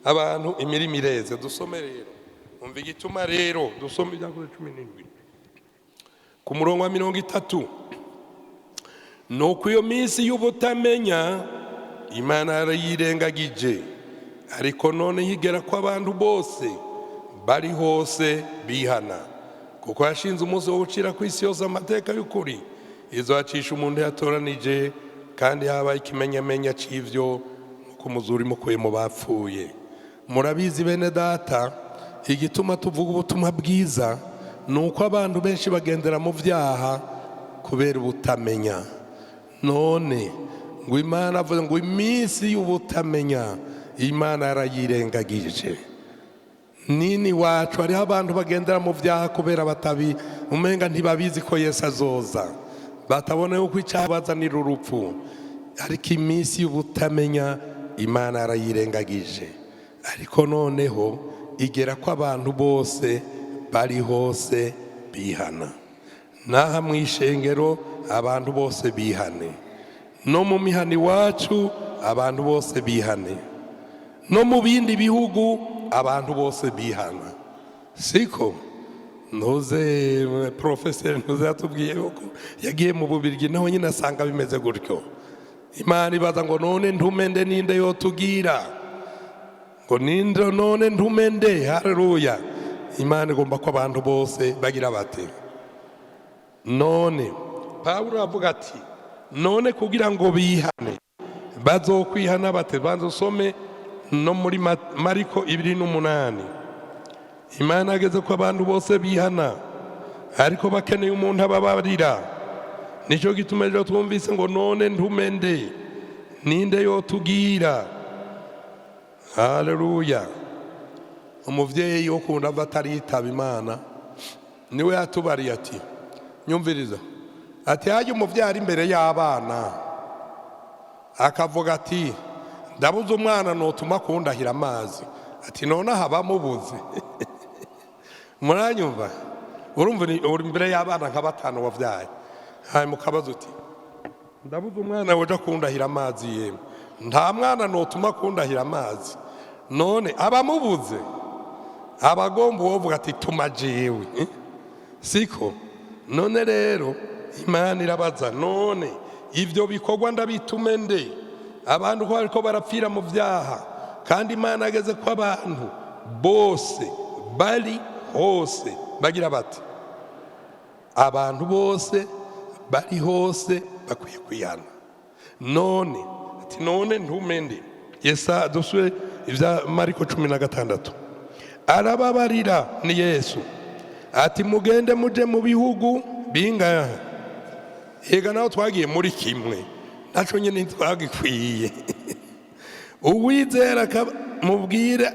Abantu imirimo ireze. Dusome rero, umva igituma rero dusome Ibyakozwe 17 ku murongo wa 30. Nuko iyo minsi y'ubutamenya Imana yarayirengagije, ariko none yigera ko abantu bose bari hose bihana, kuko yashinze umunsi wo gucira ku isi yose amateka y'ukuri izohacisha umuntu yatoranije, kandi habaye ikimenyamenya c'ivyo nuko umuzura imukuye mu bapfuye. Murabizi bene data, igituma tuvuga ubutumwa bwiza ni uko abantu benshi bagendera mu byaha kubera ubutamenya. None ngo Imana avuze ngo iminsi y'ubutamenya Imana yarayirengagije. Nini wacu hariho abantu bagendera mu byaha kubera batabi umenga ntibabizi ko Yesu azoza, batabona yuko icyaha bazanira urupfu. Ariko iminsi y'ubutamenya Imana yarayirengagije, ariko noneho igera ko abantu bose bari hose bihana. N'aha mu ishengero abantu bose bihane, no mu mihana iwacu abantu bose bihane, no mu bindi bihugu abantu bose bihana. Siko ntuze porofeseri ntuze yatubwiye ko yagiye mu Bubirigi, naho nyine asanga bimeze gutyo. Imana ibaza ngo none ntumende ninde yotugira ngo ninde? None ntumende? Haleluya! Imana igomba ko abantu bose bagira bate? None Pawulo avuga ati none kugira ngo bihane, bazokwihana bate? Banza usome no muri Mariko 28. Imana ageze ko abantu bose bihana, ariko bakeneye umuntu ababarira. Nicyo gituma ejo twumvise ngo none ntumende ninde yotugira? Haleluya! Umuvyeyi wo kunda ava ataritaba Imana niwe yatubariye ati nyumviriza, ati hajya umuvyeyi ari imbere y'abana akavuga ati ndabuze umwana notuma kundahira amazi, ati none aha bamubuze. Muranyumva? Urumva uri imbere y'abana nka batanu wavyaye, hanyuma ukabaza uti ndabuze umwana woja kundahira amazi. Yemwe, nta mwana notuma kundahira amazi. None abamubuze abagomba uwovuga ati tuma jewe, eh? Siko? None rero Imana irabaza, none ivyo bikorwa ndabitume nde, abantu ko bariko barapfira mu vyaha, kandi Imana ageze ko abantu bose bari hose bagira bati abantu bose bari hose bakwiye kwihana. None ati none ntume nde? Yesa dusubire ibya Mariko 16. Arababarira ni Yesu ati mugende muje mu bihugu bingahe? Ega naho twagiye muri kimwe, naco nyine ntitwagikwiye. Uwizera mubwire,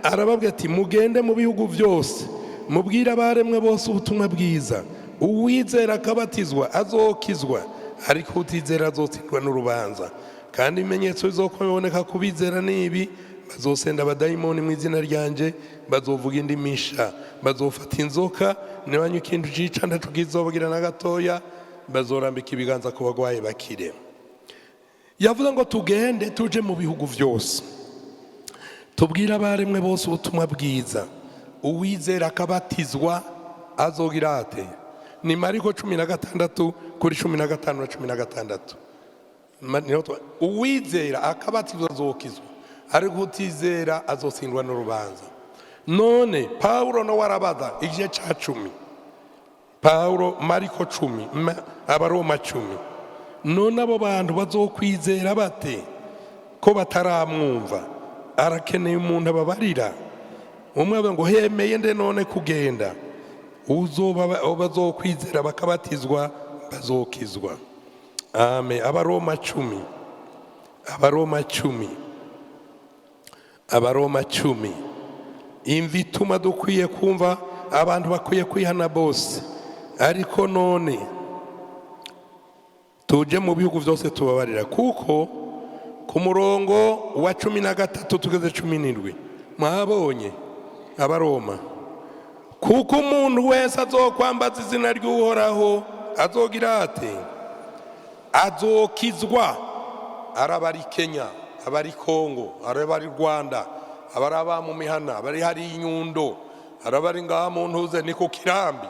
arababwira ati mugende mu bihugu byose, mubwire abaremwe bose ubutumwa bwiza. Uwizera akabatizwa azokizwa, ariko utizera azotsindwa n'urubanza. Kandi ibimenyetso bizokuboneka ku bizera nibi: bazosenda abadayimoni mu izina ryanje, bazovuga indimi nsha, bazofata inzoka, nibanywa ikintu cica ntaco kizobagira na gatoya, bazorambika ibiganza ku bagwayi bakire. Yavuze ngo tugende tuje mu bihugu byose, tubwire abaremwe bose ubutumwa bwiza. Uwizera akabatizwa azogira ate? Ni Mariko 16 kuri 15 na 16. Uwizera akabatizwa azokizwa, ariko utizera azotsindwa n'urubanza. None Pawulo nawe arabaza igice ca 10, Pawulo, Mariko 10, Abaroma 10, none abo bantu bazokwizera bate ko bataramwumva? Arakeneye umuntu ababarira. Umwe avuga ngo hemeye nde none kugenda? Uzoba bazokwizera bakabatizwa bazokizwa. Amen. Abaroma 10, Abaroma 10, Abaroma 10. Imva ituma dukwiye kumva abantu bakwiye kwihana bose, ariko none tuje mu bihugu byose tubabarira, kuko ku murongo wa 13 tugeze 17, mwabonye Abaroma, kuko umuntu wese azokwambaza izina ry'Uhoraho azogira ate? Azokizwa. Araba ari Kenya, aba ari Kongo, araba ari Rwanda. Abari aba mu mihana, abari hariya inyundo, arabari ngaha mu ntuze ni ku kirambi,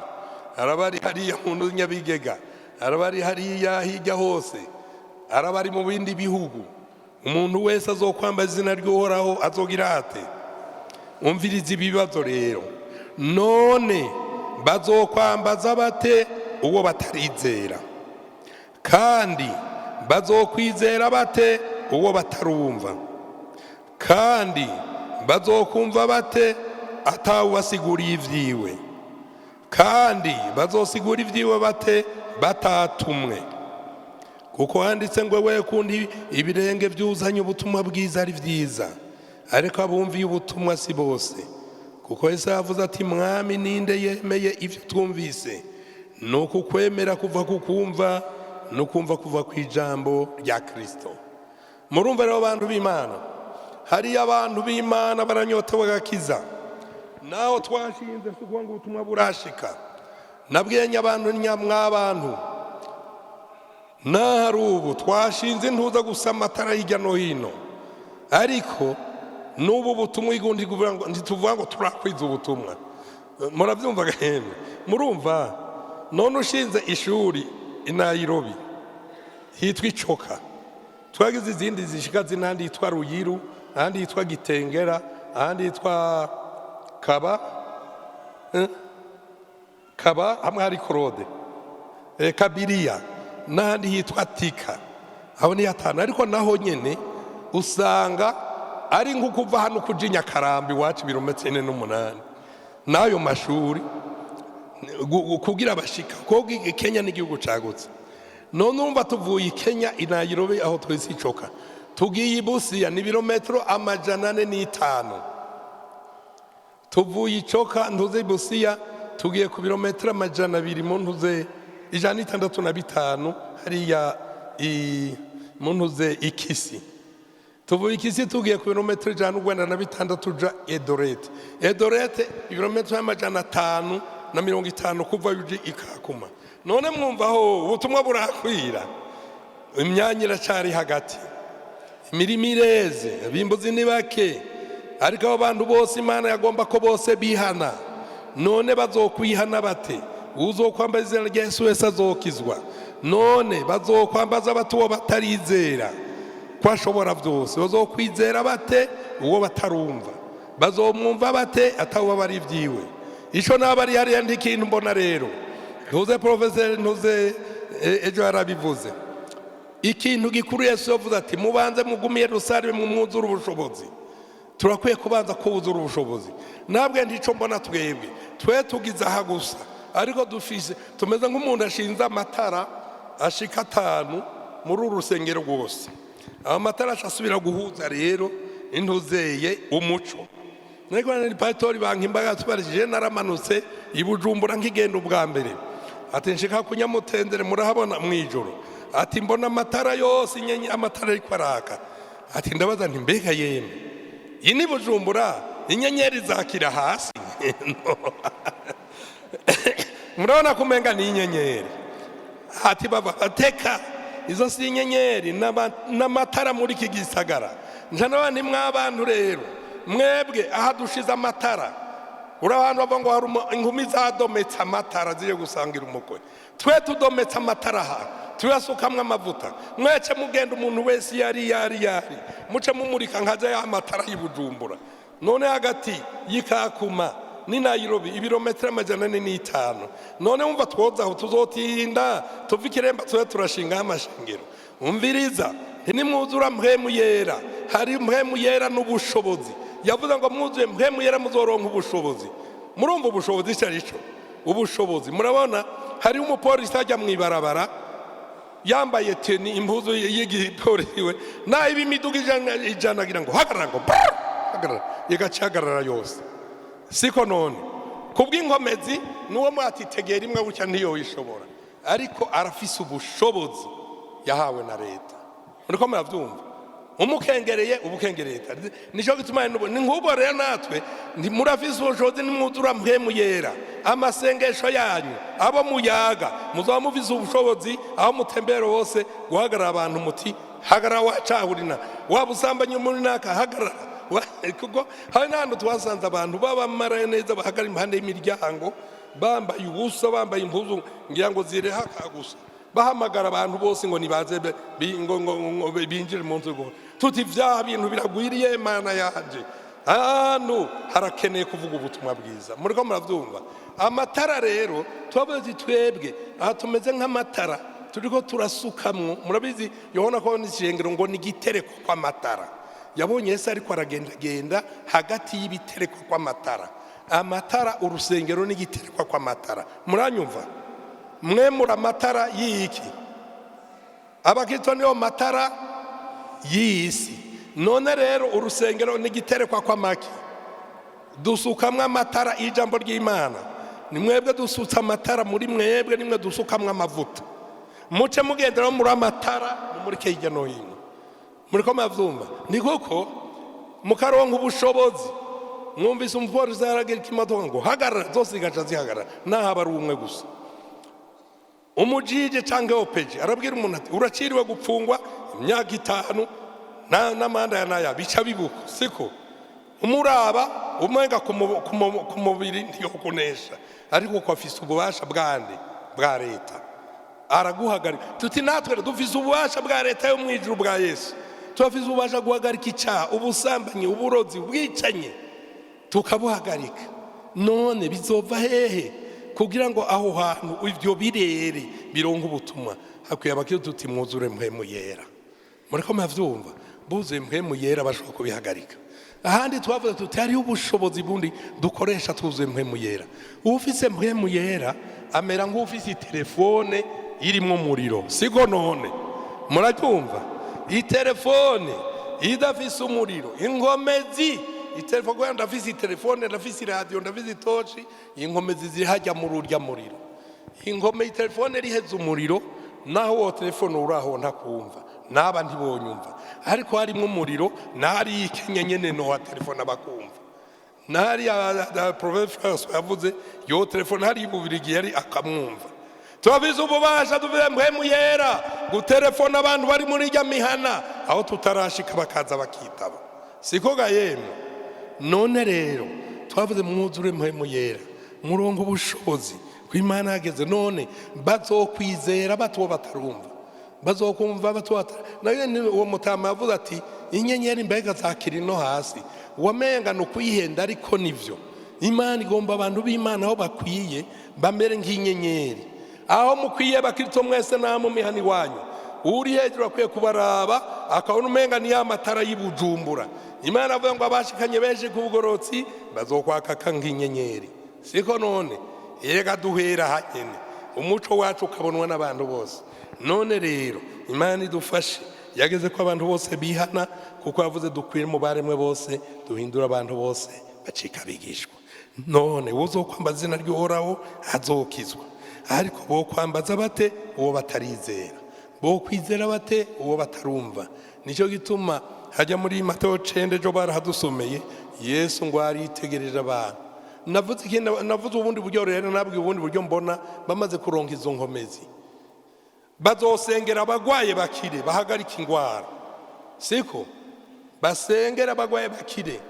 arabari hariya mu ntuze Nyabigega, arabari hariya hirya hose, arabari mu bindi bihugu. Umuntu wese azokwamba izina ry'Uhoraho azogira ate? Umviriza ibibazo rero. None bazokwambaza bate uwo batarizera? Kandi bazokwizera bate uwo batarumva? Kandi bazokumva bate atawubasiguriye ibyiwe? Kandi bazosigura ibyiwe bate batatumwe? Kuko handitse ngo: "We kundi ibirenge byuzanye ubutumwa bwiza ari byiza!" Ariko abumviye ubutumwa si bose, kuko Yesu yavuze ati: "Mwami, ninde yemeye ibyo twumvise?" Ni ukukwemera kuva ku kumva, no kumva kuva ku ijambo rya Kirisito. Murumva rero, abantu b'Imana, hariyo abantu b'Imana baranyotewe agakiza. Naho twashinze, si ukuvuga ngo ubutumwa burashika. Nabwiye abantu nyamwabantu, n'ahari ubu twashinze intuza gusa, amatara hirya no hino, ariko n'ubu butumwa ntituvuga ngo turakwiza ubutumwa. Murabyumva gahembe? Murumva? None ushinze ishuri i Nairobi hitwa Icoka, twagize izindi zishika zinandi, yitwa Ruyiru, ahandi yitwa Gitengera, ahandi yitwa Kaba, Kaba hamwe hari Korode, Kabiriya, n'ahandi hitwa Tika. Aho ni hatanu, ariko naho nyene usanga ari nko kuva hano kuja i Nyakarambi iwacu, ibirometero 48 n'ayo mashuri kugira bashika, kuko Kenya n'igihugu cagutse. None urumva, tuvuye i Kenya i Nairobi aho twese Icoka, tugiye i Busiya, ni ibirometero 405. Tuvuye Icoka ntuze Busiya, tugiye ku birometero 200 mu ntuze 165 hariya mu ntuze Ikisi. Tuvuye Ikisi, tugiye ku birometero 196 tuja Eldoret. Eldoret ibirometero 550 kuva uji Ikakuma. None mwumva aho ubutumwa burakwira? Imyanya iracari hagati, imirima ireze, abimbuzi ni bake, ariko abo bantu bose Imana yagomba ko bose bihana. None bazokwihana bate? Uzokwambaza izina rya Yesu wese azokizwa. None bazokwambaza bate uwo batarizera ko ashobora byose? Bazokwizera bate uwo batarumva? Bazomwumva bate atawuba bari ibyiwe? Ico naba ari hariya ntikintu mbona rero. Ntuze porofeseri, ntuze ejo yarabivuze. Ikintu gikuru Yesu yavuze ati: "Mubanze mugume i Yerusalemu mwuzure ubushobozi." Turakwiye kubanza kuwuzura ubushobozi. Nabwe ntico mbona, twebwe twe tugize aha gusa, ariko dufise, tumeze nk'umuntu ashinze amatara ashika atanu muri uru rusengero rwose. Ayo matara asubira guhuza rero intuzeye umuco. Ariko ni pasitori banka imbaga tubarishije, naramanutse i Bujumbura nkigenda ubwa mbere, ati nshika ku Nyamutendere, murahabona mu ijoro, ati mbona amatara yose inyenye, amatara ariko araka. Ati ndabaza nti: "Mbega yemwe, iyi ni Bujumbura, inyenyeri zakira hasi?" Murabona ko umenga ni inyenyeri. Ati bava bateka, izo si inyenyeri, n'amatara muri iki gisagara. Nja n'abandi mw'abantu rero, mwebwe aha dushize amatara, uri abantu bavuga ngo hari inkumi zadometse amatara ziri gusangira umukwe. Twe tudometse amatara aha, tuyasukamwo amavuta, mwece mugenda, umuntu wese yari yari yari muce mumurika nkaza ya matara y'i Bujumbura. None hagati y'Ikakuma ni Nairobi ibirometero 405. None wumva twoza aho tuzotinda tuva Ikiremba, tube turashingaho amashengero? Umviriza, ntimwuzura Mpwemu Yera. Hari Mpwemu Yera n'ubushobozi. Yavuze ngo mwuzuye Mpwemu Yera muzoronka ubushobozi. Murumva ubushobozi icyo ari cyo? Ubushobozi, murabona hari umupolisi ajya mu ibarabara yambaye tenue, impuzu y'igipolisi we, naho iba imiduga ijana ijana, agira ngo hagarara, ngo brrr, hagarara, igaca ihagarara yose, siko? None kubw'inkomezi n'uwo mwatitegera imwe gutya ntiyoyishobora, ariko arafise ubushobozi yahawe na leta. Muriko muravyumva? Umukengereye ubukengereye leta, nico gituma ni nk'ubwo rero natwe murafise ubushobozi. Nimwuzura Mpwemu Yera, amasengesho yanyu, abo muyaga, muzaba mufise ubushobozi aho mutembera hose guhagarara abantu muti: "Hagarara, wacahurina waba usambanye muri naka, hagarara." Kuko hari n'ahantu twasanze abantu b'abamara neza bahagarara impande y'imiryango, bambaye ubusa, bambaye impuzu ngira ngo zirehaka gusa, bahamagara abantu bose ngo nibaze ngo binjire mu nzu. Tuti vya bintu biragwiriye, Mana yanje. Ahantu harakeneye kuvuga ubutumwa bwiza. Muriko muravyumva? Amatara rero, twavuze tuti twebwe aha tumeze nk'amatara turiko turasukamwo. Murabizi, Yohana ko n'ishengero ngo ni igitereko kw'amatara. Yabonye Yesu ariko aragendagenda hagati y'ibitereko kw'amatara. Amatara, urusengero n'igitereko kw'amatara. Muranyumva? Mwe muri amatara y'iki? Abakristo niyo matara y'isi. None rero urusengero n'igiterekwa kw'amaki? Dusukamwo amatara y'ijambo ry'Imana. Ni mwebwe dusutse amatara muri mwebwe, nimwe dusukamwo amavuta. Muce mugenderaho muri amatara, mumurike hirya no hino. Muriko muravyumva? Ni kuko mukaronka ubushobozi. Mwumvise umupolisi yaragira ikimodoka ngo hagarara, zose zigaca zihagarara, naho aba ari umwe gusa. Umujije cyangwa OPJ arabwira umuntu ati uraciriwe gupfungwa imyaka 5 n'amanda ya naya, bica bibuka siko umuraba umenga ku mubiri ntiyokunesha, ariko ko afise ububasha bwande? Bwa leta, araguhagarika. Tuti natwe dufise ububasha bwa leta yo mu ijuru, bwa Yesu. Turafise ububasha guhagarika icyaha, ubusambanyi, uburozi, ubwicanyi, tukabuhagarika. None bizova hehe kugira ngo aho hantu ibyo birere bironke ubutumwa? Hakwiye abakiriya. Tuti mwuzure Mpwemu Yera. Muriko muravyumva? Buzuye Mpwemu Yera bashobora kubihagarika. Ahandi twavuze tuti hariho ubushobozi bundi dukoresha twuzuye Mpwemu Yera. Ufise Mpwemu Yera amera nk'ufise telefone irimwo umuriro, siko? None murabyumva? Itelefone idafise umuriro, inkomezi itelefone, kubera ndafise itelefone, ndafise iradiyo, ndafise itoci, inkomezi ziri hajya muri urya muriro. Ingome telefone riheze umuriro, naho uwo telefone uraho ntakumva, naba ntibonyumva. Ariko harimo umuriro, nahari ikenya nyene no wa telefone abakumva, nahari Prophète François yavuze yo telefone hari ibubirigi yari akamwumva. Turabizi ububasha tuvuye Mpwemu Yera gutelefona abantu bari muri irya mihana aho tutarashika, bakaza bakitaba, siko ga yemwe? None rero twavuze mwuzure Mpwemu Yera, murongo ubushobozi ko Imana yageze. None bazokwizera batuwo batarumva? Bazokumva batuwo nayo? Uwo mutama yavuze ati inyenyeri mbega zakiri no hasi, wamenga ni ukwihenda, ariko nivyo. Imana igomba abantu b'Imana aho bakwiye bamere nk'inyenyeri. Aho mukwiye, bakristo mwese, namwe mihana iwanyu, uri hejuru akwiye kubaraba akabona umenga ni ya matara y'Ibujumbura. Imana avuga ngo abashikanye benshi ku bugorotsi bazokwakaka nk'inyenyeri, siko? None yega duhera hanyene umuco wacu ukabonwa n'abantu bose. None rero Imana idufashe. Yageze ko abantu bose bihana, kuko yavuze dukwire mu baremwe bose, duhindura abantu bose bacika abigishwa. None uzokwambaza izina ry'Uhoraho azokizwa. Ariko bo kwambaza bate uwo batarizera? Bo kwizera bate uwo batarumva? Nicyo gituma hajya muri Matayo 9 ejo barahadusomeye, Yesu ngo aritegereje abantu. Navuze ikindi, navuze ubundi buryo rero, nabwiye ubundi buryo mbona bamaze kuronka izo nkomezi, bazosengera abagwaye bakire, bahagarika ingwara, siko? Basengera abagwaye bakire.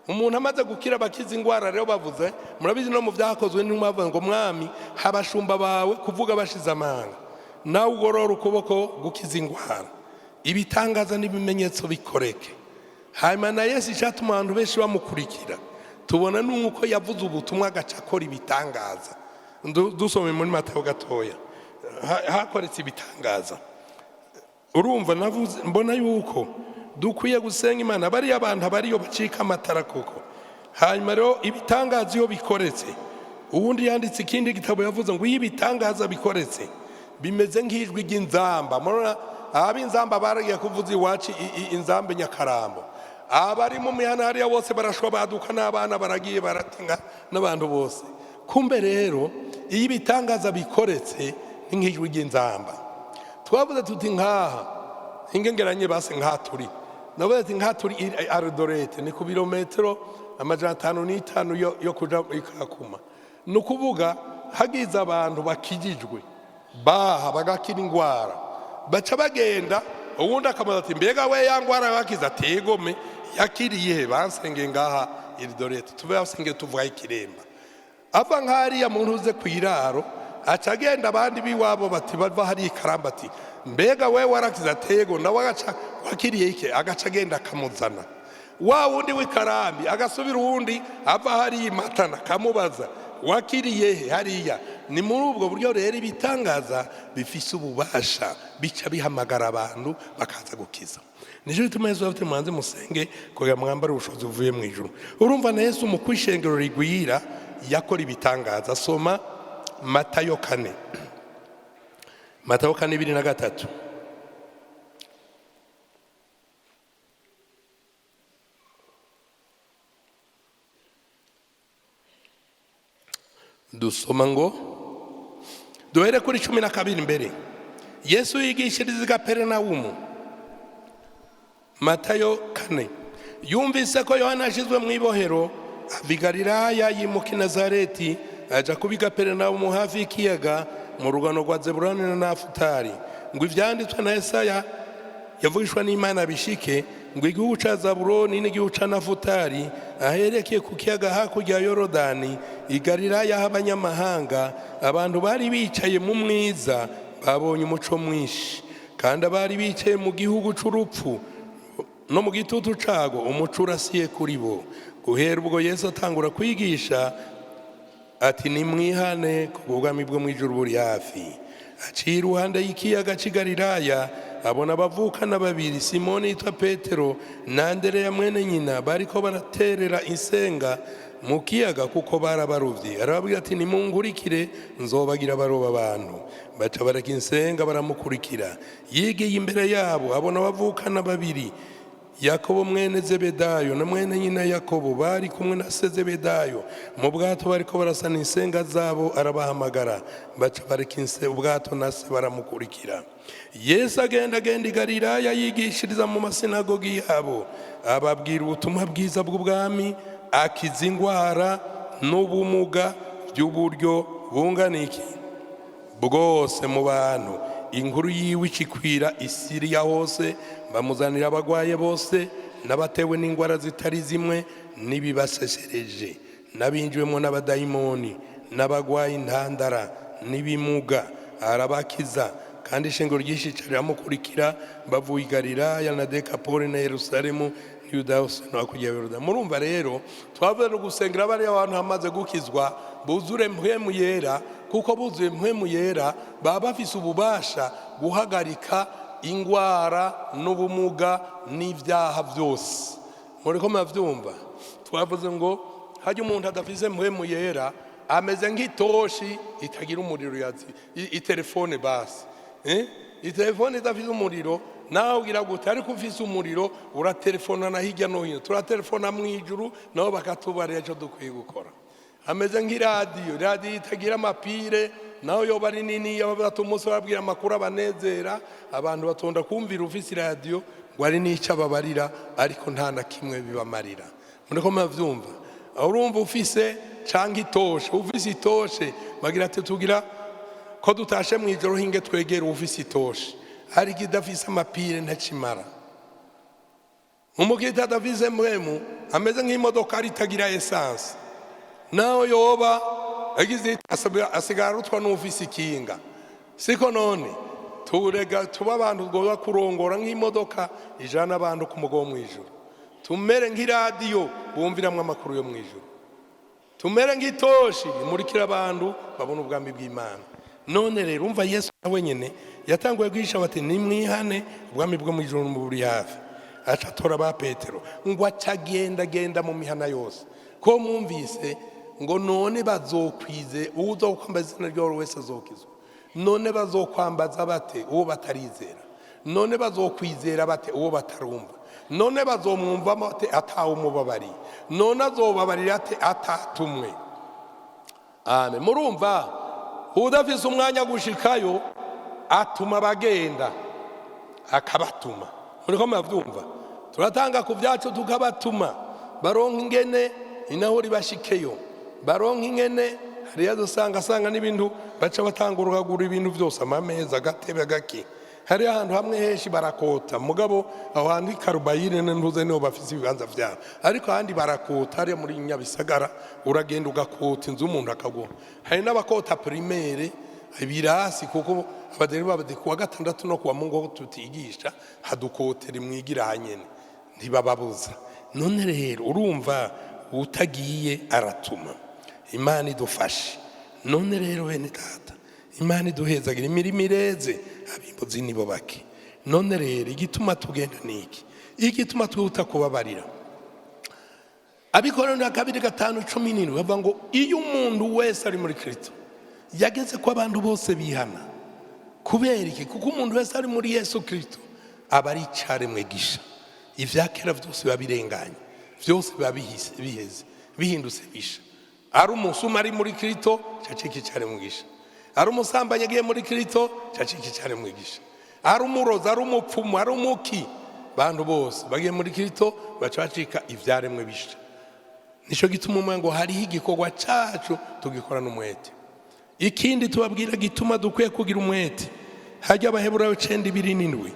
Umuntu amaze gukira bakiza ingwara. Rero bavuze, murabizi, no mu Byakozwe n'Intumwa bavuze ngo mwami, habashumba bawe kuvuga bashize amanga, nawe ugorora ukuboko gukiza ingwara, ibitangaza n'ibimenyetso bikoreke. Hanyuma na Yesu, icyatuma abantu benshi bamukurikira tubona nuko yavuze ubutumwa agaca akora ibitangaza. Dusome muri Matayo gatoya, hakoretse ibitangaza. Urumva, navuze mbona yuko dukwiye gusenga Imana bariya abantu abariyo bacika amatara koko. Hanyuma rero ibitangaza iyo bikoretse, uwundi yanditse ikindi gitabo yavuze ngo iyo ibitangaza bikoretse bimeze nk'ijwi ry'inzamba. Murabona ab'inzamba baragiye kuvuza iwacu inzamba Nyakarambo, abari mu mihana hariya bose barashwa, baduka n'abana baragiye baratinga n'abantu bose. Kumbe rero iyo ibitangaza bikoretse ni nk'ijwi ry'inzamba. Twavuze tuti nkaha ingengeranye base nkaha turi, navuze ati nkaha turi Eldoret ni ku birometero 505 yo kuja ikakuma. Ni ukuvuga hagize abantu bakijijwe baha bagakira ingwara, baca bagenda, uwundi akamubaza ati mbega we ya ngwara bakiza? Ategome Yakiriye bansengeye ngaha iridorete, tuve basengeye tuvuga ikiremba, ava nk'hariya muntu uze ku iraro, aca agenda, abandi b'iwabo bati bava hariya ikaramba, ati: "Mbega we warakize?" Atego nawe agaca: "Wakiriye iki?" Agaca agenda akamuzana wa wundi w'ikarambi, agasubira uwundi ava hariya imatana, akamubaza: "Wakiriye he hariya?" Ni muri ubwo buryo rero ibitangaza bifise ububasha bica bihamagara abantu bakaza gukiza. Nicyo gituma Yesu afite: "Mubanze musenge kugira mwambare ubushobozi buvuye mu ijuru." Urumva na Yesu mu kwishengero rigwira yakora ibitangaza. Soma Matayo 4, Matayo 4, 23. Dusoma ngo duhere kuri 12 mbere. Yesu yigishiriza i Gaperinawumu. Matayo 4. Yumvise ko Yohana yashyizwe mu ibohero, ava i Galilaya yimuka i Nazareti, aja kuba i Gaperinawumu hafi y'ikiyaga, mu rugano rwa Zebuloni na Nafutali, ngo ivyanditswe na Yesaya yavugishwa n'Imana bishike, ngo: "Igihugu ca Zabuloni n'igihugu ca Nafutali, aherekeye ku kiyaga hakurya ya Yorodani, i Galilaya h'abanyamahanga, abantu bari bicaye mu mwiza babonye umuco mwinshi, kandi abari bicaye mu gihugu c'urupfu no mu gitutu cago, umuco urasiye kuri bo." Guhera ubwo Yesu atangura kwigisha ati: "Nimwihane, kuko ubwami bwo mu ijuru buri hafi." Aciye iruhande y'ikiyaga cy'i Galilaya, abona abavukana babiri, Simoni yitwa Petero na Andereya mwene nyina, bariko baraterera insenga mu kiyaga, kuko barabaruvye. Arababwira ati: "Nimunkurikire, nzobagira abaroba abantu." Baca bareka insenga, baramukurikira. Yigiye imbere yabo, abona abavukana babiri, Yakobo mwene Zebedayo na mwene nyina Yakobo, bari kumwe na se Zebedayo mu bwato, bariko barasana insenga zabo. Arabahamagara, baca bareka ubwato na se, baramukurikira. Yesu agenda agenda i Galilaya, yigishiriza mu masinagogi yabo, ababwira ubutumwa bwiza bw'ubwami, akiza ingwara n'ubumuga by'uburyo bungana iki bwose mu bantu. Inkuru yiwe icikwira i Siriya hose, bamuzanira abagwaye bose n'abatewe n'indwara zitari zimwe n'ibibasesereje, n'abinjiwemo n'abadayimoni, n'abagwaye intandara, n'ibimuga, arabakiza. Kandi ishengero ryinshi riramukurikira bavuye i Galilaya na Dekapoli na Yerusalemu n'Yudaya hose no hakurya ya Yorodani. Murumva rero, twavuze no gusengera bariya abantu hamaze gukizwa buzure Mpwemu Yera, kuko buzuye Mpwemu Yera baba bafise ububasha guhagarika ingwara n'ubumuga n'ibyaha byose. Muriko muravyumva? Twavuze ngo hajya umuntu adafise Mpwemu Yera ameze nk'itoshi itagira umuriro, itelefone basi, eh? Itelefone idafise umuriro nawe ugira gute? Ariko ufise umuriro uratelefona na hirya no hino, turatelefona mu ijuru nabo bakatubarira icyo dukwiye gukora. Ameze nk'iradiyo, radiyo itagira amapire, naho yoba ari nini, yaba umunsi babwira amakuru abanezera, abantu batonda kumvira ufise iradiyo ngo ari n'icyo ababarira, ariko nta na kimwe bibamarira. Muriko muravyumva? Aho urumva ufise canke itoshe, ufise itoshe bagira ati: "Tugira ko dutashe mu ijoro, hinge twegere ufise itoshe." Ariko idafise amapire ntacimara. Umukiriya adafise Mpwemu ameze nk'imodoka itagira essence, naho yoba agize asigara arutwa n'ufise ikinga. Siko none turega tuba abantu tugomba kurongora nk'imodoka ijana abantu ku mugo wo mu ijuru, tumere nk'iradiyo bumviramwo amakuru yo mu ijuru, tumere nk'itoshi imurikira abantu babona ubwami bw'Imana. None rero umva, Yesu nawe nyene yatanguye kwigisha bati: "Nimwihane, ubwami bwo mu ijuru buri hafi." Aca atora ba Petero ngo aca agenda agenda mu mihana yose. Ko mwumvise ngo none bazokwize uwuzokwambaza izina ryawe wese azokizwa? None bazokwambaza bate uwo batarizera? None bazokwizera bate uwo batarumva? None bazomwumvamo bate atawumubabariye? None azobabarira ate atatumwe? Amen. Murumva, udafise umwanya gushikayo atuma abagenda, akabatuma. Muriko muravyumva? Turatanga ku byacu, tukabatuma, baronka ingene inaho ribashikeyo, baronka ingene hariya dusanga asanga n'ibintu baca batanga, urugagura ibintu byose, amameza, agatebe, agaki. Hari ahantu hamwe henshi barakota, mugabo aho hantu i Karubayire ntuze niho bafise ibibanza vyabo, ariko ahandi barakota. Hariya muri Nyabisagara uragenda ugakota inzu, umuntu akaguha. Hari n'abakota primaire, ibirasi, kuko abadeni babadi kuwa gatandatu no kuwa Mungu tutigisha, hadukotere mwigira hanyene, ntibababuza. None rero urumva utagiye aratuma. Imana idufashe. None rero bene data, Imana iduhezagira. Imirimo ireze, abimbuzi nibo bake. None rero igituma tugenda niki? Igituma twihuta kubabarira, Abikorera 2:5-17, bavuga ngo iyo umuntu wese ari muri Kristo, yageze ko abantu bose bihana. Kubera iki? Kuko umuntu wese ari muri Yesu Kristo aba ari icaremwe gisha. Ibya kera byose biba birenganye, byose biba biheze, bihindutse bisha. Ari umusuma ari muri Kristo, cacika icaremwe gisha. Ari umusambanyi agiye muri Kristo, cacika icaremwe gisha. Ari umurozi, ari umupfumu, ari umuki, bantu bose bagiye muri Kristo baca bacika ivyaremwe bisha. Nicyo gituma umwe ngo hariho igikorwa cacu tugikorana umwete. Ikindi tubabwira gituma dukwiye kugira umwete, hajya Abaheburayo 9:27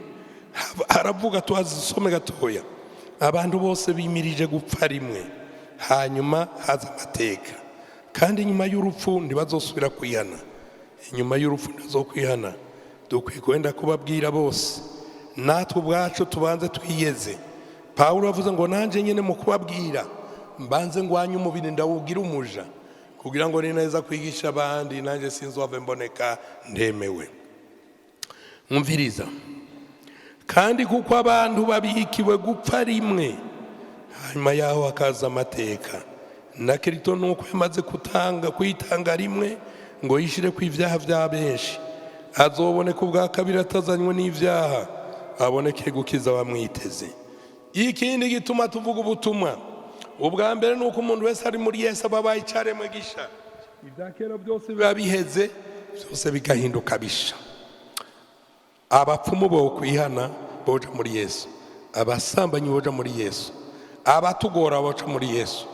haravuga, tuhazisome gatoya: abantu bose bimirije gupfa rimwe, hanyuma haza amateka, kandi nyuma y'urupfu ntibazosubira kwihana. Inyuma y'urupfu ntibazokwihana. Dukwiye kwenda kubabwira bose, natwe ubwacu tubanze twiyeze. Pawulo avuze ngo nanjye nyine mu kubabwira mbanze ngwanye umubiri, ndawugira umuja, kugira ngo ni neza kwigisha abandi, nanjye sinzove mboneka ndemewe. Mwumviriza: kandi kuko abantu babikiwe gupfa rimwe, hanyuma yaho hakaza amateka, na Kirito nuko yamaze kutanga kwitanga rimwe ngo yishire ku ibyaha bya benshi, azoboneka ubwa kabiri atazanywe n'ibyaha, aboneke gukiza abamwiteze. Ikindi gituma tuvuga ubutumwa, ubwa mbere ni uko umuntu wese ari muri Yesu aba abaye icaremwe gisha. Ibya kera byose biba biheze, byose bigahinduka bisha. Abapfumu bo kwihana boja muri Yesu, abasambanyi boja muri Yesu, abatugora boja muri Yesu,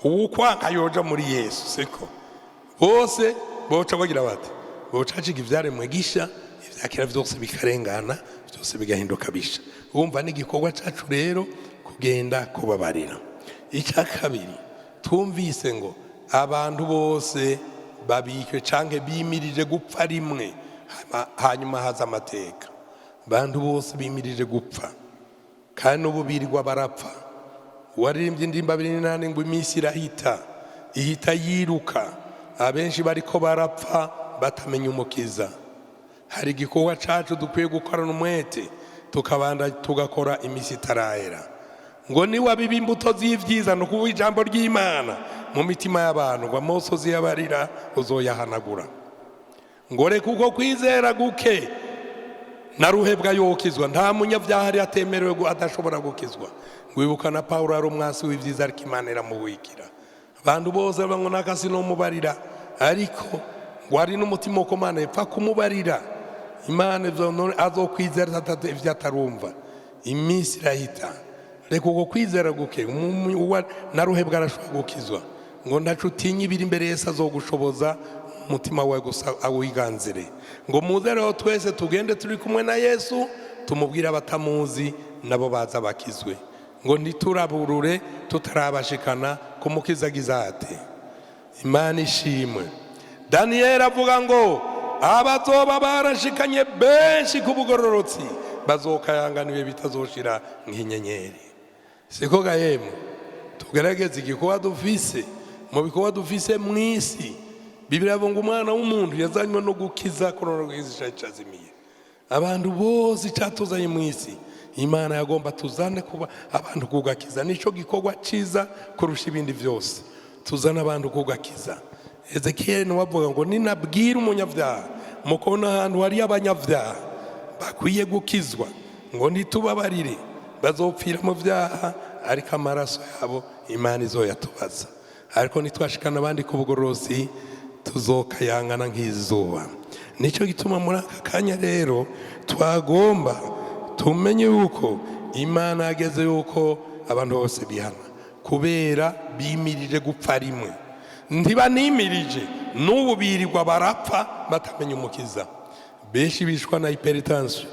uwukwanka yoja muri Yesu. Siko bose boca bagira bati boca haciga ivyaremwe gisha, ibya kera byose bikarengana, byose bigahinduka bisha. Wumva n'igikorwa cacu rero kugenda kubabarira. Icya kabiri, twumvise ngo abantu bose babikwe canke bimirije gupfa rimwe, hanyuma haza amateka. Abantu bose bimirije gupfa, kandi n'ubu birirwa barapfa. Uwaririmbye indirimbo 28 ngo iminsi irahita, ihita yiruka, abenshi bariko barapfa batamenya Umukiza. Hari igikorwa cacu dukwiye gukorana umwete, tukabanda tugakora iminsi itarahera. Ngo niwabiba imbuto z'ibyiza, ni ukuvuga ijambo ry'Imana mu mitima y'abantu, ngo amosozi y'abarira uzoyahanagura. Ngo reka uko kwizera guke na ruhebwa yokizwa. Nta munyabyaha ari atemerewe adashobora gukizwa. Ngo ibuka na Pawulo yari umwasi w'ibyiza, ariko Imana iramuwikira. Abantu bose bavuga ngo nakasi no mubarira, ariko ngo hari n'umutima uko Imana ipfa kumubarira, Imana ivyo none azokwizera ivyo atarumva. Iminsi irahita, reka uko kwizera guke na ruhebwa arashobora gukizwa. Ngo ntaco utinya ibiri imbere, Yesu azogushoboza, umutima wawe gusa awiganzire. Ngo muze rero twese tugende turi kumwe na Yesu, tumubwire abatamuzi nabo baza bakizwe. Ngo ntituraburure tutarabashikana kumukiza ate. Imana ishimwe. Daniyeli avuga ngo abazoba barashikanye benshi ku bugororotsi bazokayangana ibihe bitazoshira nk'inyenyeri. Siko ga yemwe? Tugerageze igikorwa dufise mu bikorwa dufise mu isi. Bibiliya ivuga ngo umwana w'umuntu yazanywe no gukiza korora gukiza icazimiye. Abantu bose icyatuzanye mu isi, Imana yagomba tuzane kuba abantu kugakiza. Nicyo gikorwa cyiza kurusha ibindi byose, tuzane abantu kugakiza. Ezekiyeli niwe avuga ngo ninabwira umunyabyaha, mukabona ahantu hari abanyabyaha bakwiye gukizwa, ngo ntitubabarire, bazopfira mu byaha, ariko amaraso yabo Imana izoyatubaza. Ariko nitwashikana abandi ku bugorozi, tuzokayangana nk'izuba. Nicyo gituma muri aka kanya rero twagomba tumenye yuko Imana yageze yuko abantu bose bihana, kubera bimirije gupfa rimwe. Ntibanimirije, n'ubu birirwa barapfa batamenya Umukiza. Benshi bishwa na hypertension.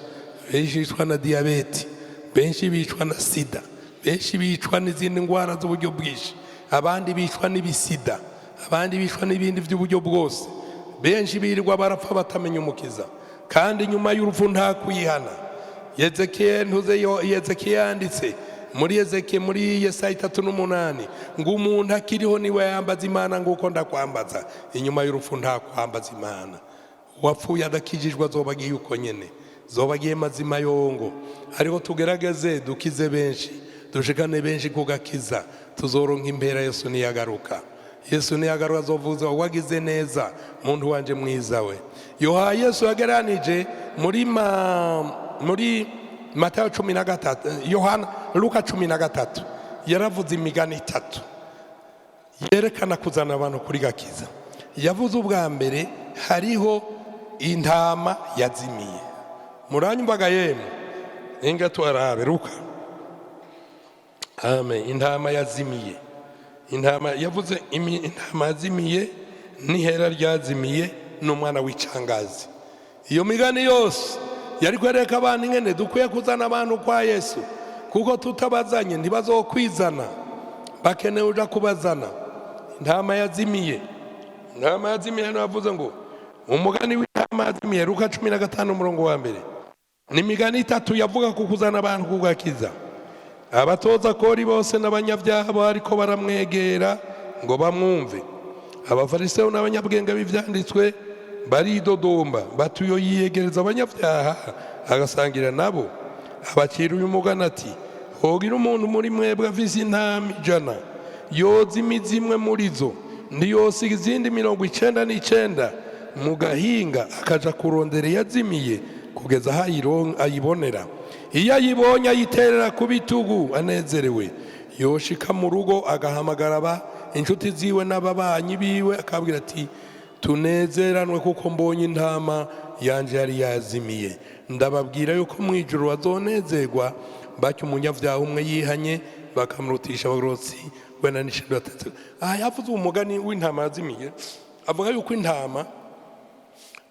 Benshi bicwa na diyabete, benshi bicwa na sida, benshi bicwa n'izindi ndwara z'uburyo bwinshi, abandi bicwa n'ibisida, abandi bicwa n'ibindi by'uburyo bwose. Benshi birirwa barapfa batamenya Umukiza, kandi nyuma y'urupfu nta kwihana. Yezekiel ntuze yo Yezekiel yanditse muri Yezekiel, muri Yesaya 38, ngo umuntu akiriho niwe yambaza Imana nguko ndakwambaza. Inyuma y'urupfu nta kwambaza Imana. Uwapfuye adakijijwe azoba agiye uko nyene, zoba agiye mazima yongo. Ariko tugerageze dukize benshi, dushikane benshi kugakiza, tuzoronka impera Yesu niyagaruka. Yesu niyagaruka azovuza: "Wagize neza, muntu wanje mwiza we." Yoha Yesu yageranije muri Matayo 13, Yohana, Luka 13, yaravuze imigani itatu yerekana kuzana abantu kuri gakiza. Yavuze ubwa mbere, hariho intama yazimiye. Muranyumvaga yemwe? Inga tuarabe Luka. Amen. Intama yazimiye, intama yavuze intama yazimiye n'ihera ryazimiye n'umwana w'icangazi. Iyo migani yose yari kwereka abantu ingene dukwiye kuzana abantu kwa Yesu, kuko tutabazanye ntibazokwizana, bakeneye uja kubazana. Intama yazimiye, intama yazimiye. Hano yavuze ngo umugani w'intama yazimiye, Luka 15 umurongo wa mbere. Ni imigani itatu yavuga ku kuzana abantu kugakiza. Abatoza kori bose n'abanyabyaha bariko baramwegera ngo bamwumve. Abafarisayo n'abanyabwenge b'ivyanditswe baridodomba bati: "Uyo yiyegereza abanyabyaha agasangira nabo." Abacira uyu mugani ati: "Hogira umuntu muri mwebwe afise intama 100, yoza imizi imwe muri zo, ntiyosiga izindi 99 mu gahinga, akaja kurondera iyazimiye kugeza aho ayibonera? Iyo ayibonye ayiterera ku bitugu anezerewe. Yoshika mu rugo agahamagara aba inshuti ziwe n'ababanyi biwe, akabwira ati: 'Tunezeranwe kuko mbonye intama yanje yari yazimiye.' Ndababwira yuko mu ijuru bazonezerwa batyo umunyabyaha umwe yihanye, bakamurutisha abagororotsi wenda n'ishimwe batatu." Aha yavuze umugani w'intama yazimiye, avuga yuko intama,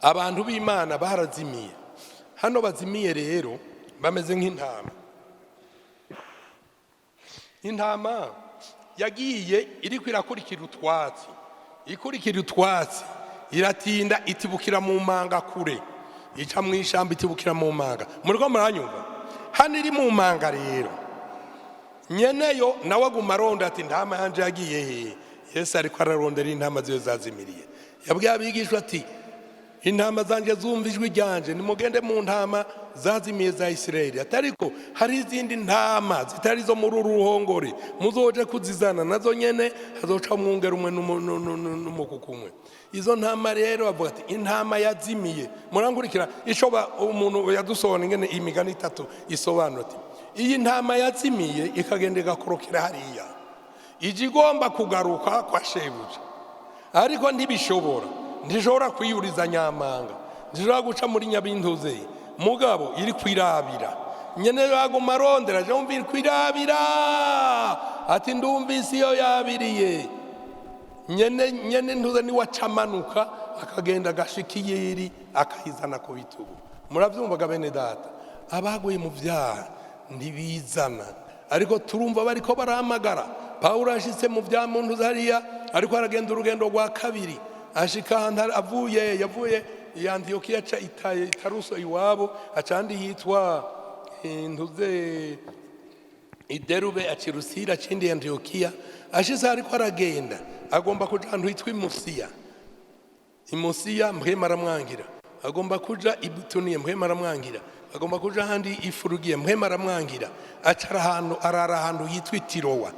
abantu b'Imana barazimiye. Hano bazimiye rero bameze nk'intama. Intama yagiye iriko irakurikira utwatsi, ikurikira utwatsi, iratinda itibukira mu manga kure, ica mu ishyamba, itibukira mu manga. Muriko muranyumva? Hano iri mu manga rero, nyeneyo nawe aguma aronda ati: "Intama yanje yagiye hehe?" Yesu ariko ararondera intama ziwe zazimiriye. Yabwiye abigishwa ati: "Intama zanjye zumva ijwi ryanje, nimugende mu ntama zazimiye za Isirayeli. Atariko hari izindi ntama zitari zo muri uru ruhongore, muzoje kuzizana nazo nyene, hazoca umwungere umwe n'umukuku umwe." Izo ntama rero bavuga ati intama yazimiye. Murangurikira ico umuntu yadusobanura ingene imigani itatu isobanura, ati iyi ntama yazimiye ikagenda igakorokera hariya, ije igomba kugaruka kwa shebuja, ariko ntibishobora, ntishobora kwiyuriza nyamanga, ntishobora guca muri nyabintuze. Mugabo iri kwirabira nyene, yaguma arondera, aje wumva iri kwirabira ati: "Ndumvise iyo yabiriye." Nyene ntuze niwe acamanuka akagenda agashika iyiri, akayizana ku bitugu. Muravyumvaga bene data? Abaguye mu vyaha ntibizana, ariko turumva bariko barahamagara. Pawulo ashitse mu vya muntu hariya, ariko aragenda urugendo rwa kabiri, ashika ahantu avuye, yavuye i Antiyokiya aca Itaruso iwabo, aca ahandi yitwa ntuze Iderube, aca Irusira, aca indi Antiyokiya. Ashitse ariko aragenda, agomba kuja ahantu hitwa Imusiya. Imusiya Mpwemu aramwangira. Agomba kuja Ibutuniye, Mpwemu aramwangira. Agomba kuja ahandi Ifurugiye, Mpwemu aramwangira. Acara ahantu, arara ahantu hitwa Itirowa,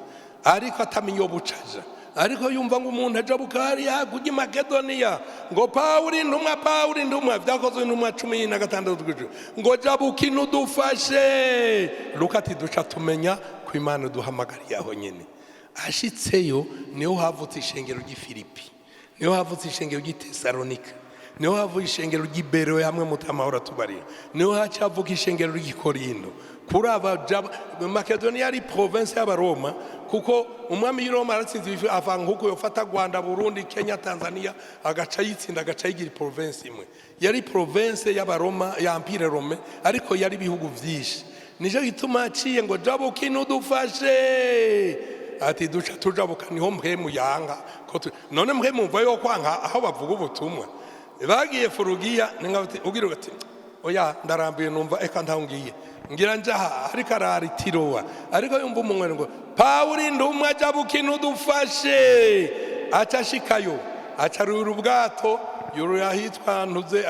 ariko atamenya iyo bucaja. Ariko yumva ngo umuntu aja bukariya kujya i Makedoniya, ngo Pawuri intumwa, Pawuri intumwa, Vyakozwe Intumwa 16 kw'ijuru, ngo jabuka inudufashe. Luka ati duca tumenya ko Imana duhamagariye aho nyene. Ashitseyo niho havutse ishengero ry'i Filipi, niho havutse ishengero ry'i Tesalonika. Niho havuye ishengero ry'Iberoya, hamwe mutamahoro atubarira. Niho haca havuka ishengero ry'Ikorindo. Kuri aba Makedoniya yari province y'Abaroma, kuko umwami w'i Roma yaratsinze ibifi ava nkuko yofata Rwanda, Burundi, Kenya, Tanzania, agaca yitsinda, agaca yigira province imwe. Yari province y'Abaroma ya Empire romain, ariko yari ibihugu vyinshi. Nico gituma aciye ngo jabuka inudufashe, ati duca tujabuka. Niho mpwemu yanga ko none mpwemu mva yo kwanka aho bavuga ubutumwa. Bagiye Furugiya, ninga ugira uti oya, ndarambiye, numva eka ntaho ngiye, ngira njaha. Ariko arara i Tirowa, ariko yumva umunwe ngo Pawulo indumwa, jabuka inudufashe. Aca ashikayo, aca arura ubwato, yurura ahitwa ntuze,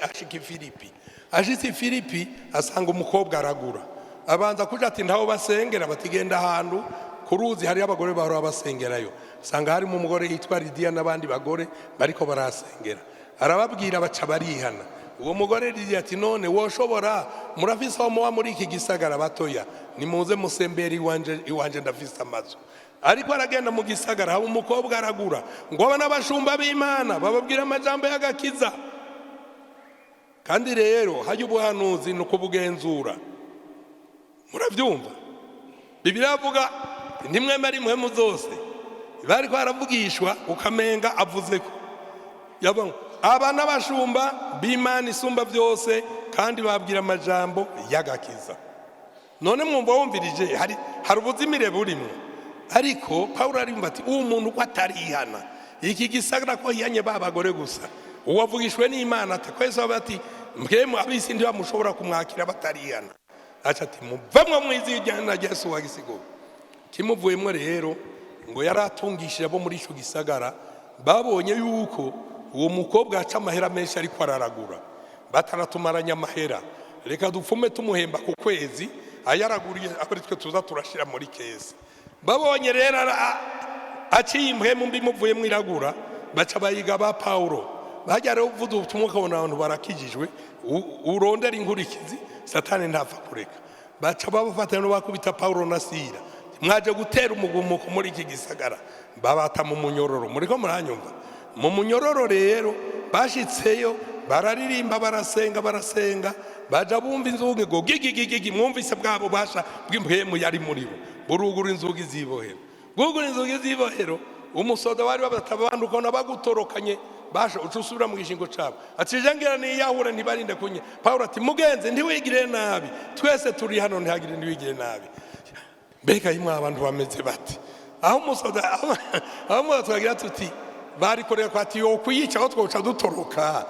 ashika i Filipi. Ashitse i Filipi asanga umukobwa aragura. Abanza kuja ati ntaho basengera, batigenda ahantu ku ruzi hariyo abagore bahora basengerayo. Usanga harimo umugore yitwa Lidiya n'abandi bagore bariko barasengera. Arababwira, baca barihana. Uwo mugore Lidiya ati none woshobora, murafise aho muba muri iki gisagara? Batoya, nimuze musembere iwanje, iwanje ndafise amazu. Ariko aragenda mu gisagara, haba umukobwa aragura, ngo aba n'abashumba b'Imana bababwira amajambo y'agakiza. Kandi rero hajya ubuhanuzi ni ukubugenzura. Murabyumva, Bibiliya avuga ntimwemere impwemu zose. Bariko baravugishwa, ukamenga avuze ko yavuga ngo aba n'abashumba b'Imana isumba byose, kandi babwira amajambo y'agakiza. None mwumva wumvirije hari ubuzimire burimo. Ariko Pawulo ariyumva ati uwo muntu uko atarihana iki gisagara, ko hihanye ba bagore gusa, uwavugishwe n'Imana ati kwese ati mbwemu ab'isi ntibamushobora kumwakira batarihana. Aca ati muvemwo mwizijyana na Yesu wa gisigo kimuvuyemo. Rero ngo yari atungishije abo muri icyo gisagara. Babonye yuko uwo mukobwa aca amahera menshi ariko araragura, bataratumaranye amahera, reka dupfume tumuhemba ku kwezi, ayaraguriye aho twe tuza turashyira muri caisse. Babonye rero aciye impwemu mbi muvuyemo iragura, baca bayiga ba Pawulo. Bajya rero uvuze ubutumwa ukabona abantu barakijijwe, urondera inkurikizi, Satani ntapfa kureka. Baca babafata no bakubita Pawulo na Sila, mwaje gutera umugumuko muri iki gisagara, babata mu munyororo. Muriko muranyumva? Mu munyororo rero bashitseyo bararirimba, barasenga, barasenga, baja bumva inzugi ngo gigigigigi. Mwumvise bwa bubasha bw'impwemu yari muri bo, burugura inzugi z'ibohero, bwugura inzugi z'ibohero. Umusoda bari babata abantu ukabona bagutorokanye, basha uca usubira mu gishingo cabo. Ati je ngira niyahure, ntibarinde kunye. Pawulo ati mugenzi, ntiwigire nabi, twese turi hano, ntihagire, ntiwigire nabi. Mbega yimwe abantu bameze bati aho umusoda, aho umusoda twagira tuti barikorera ko ati yo kuyica, aho twoca dutoroka.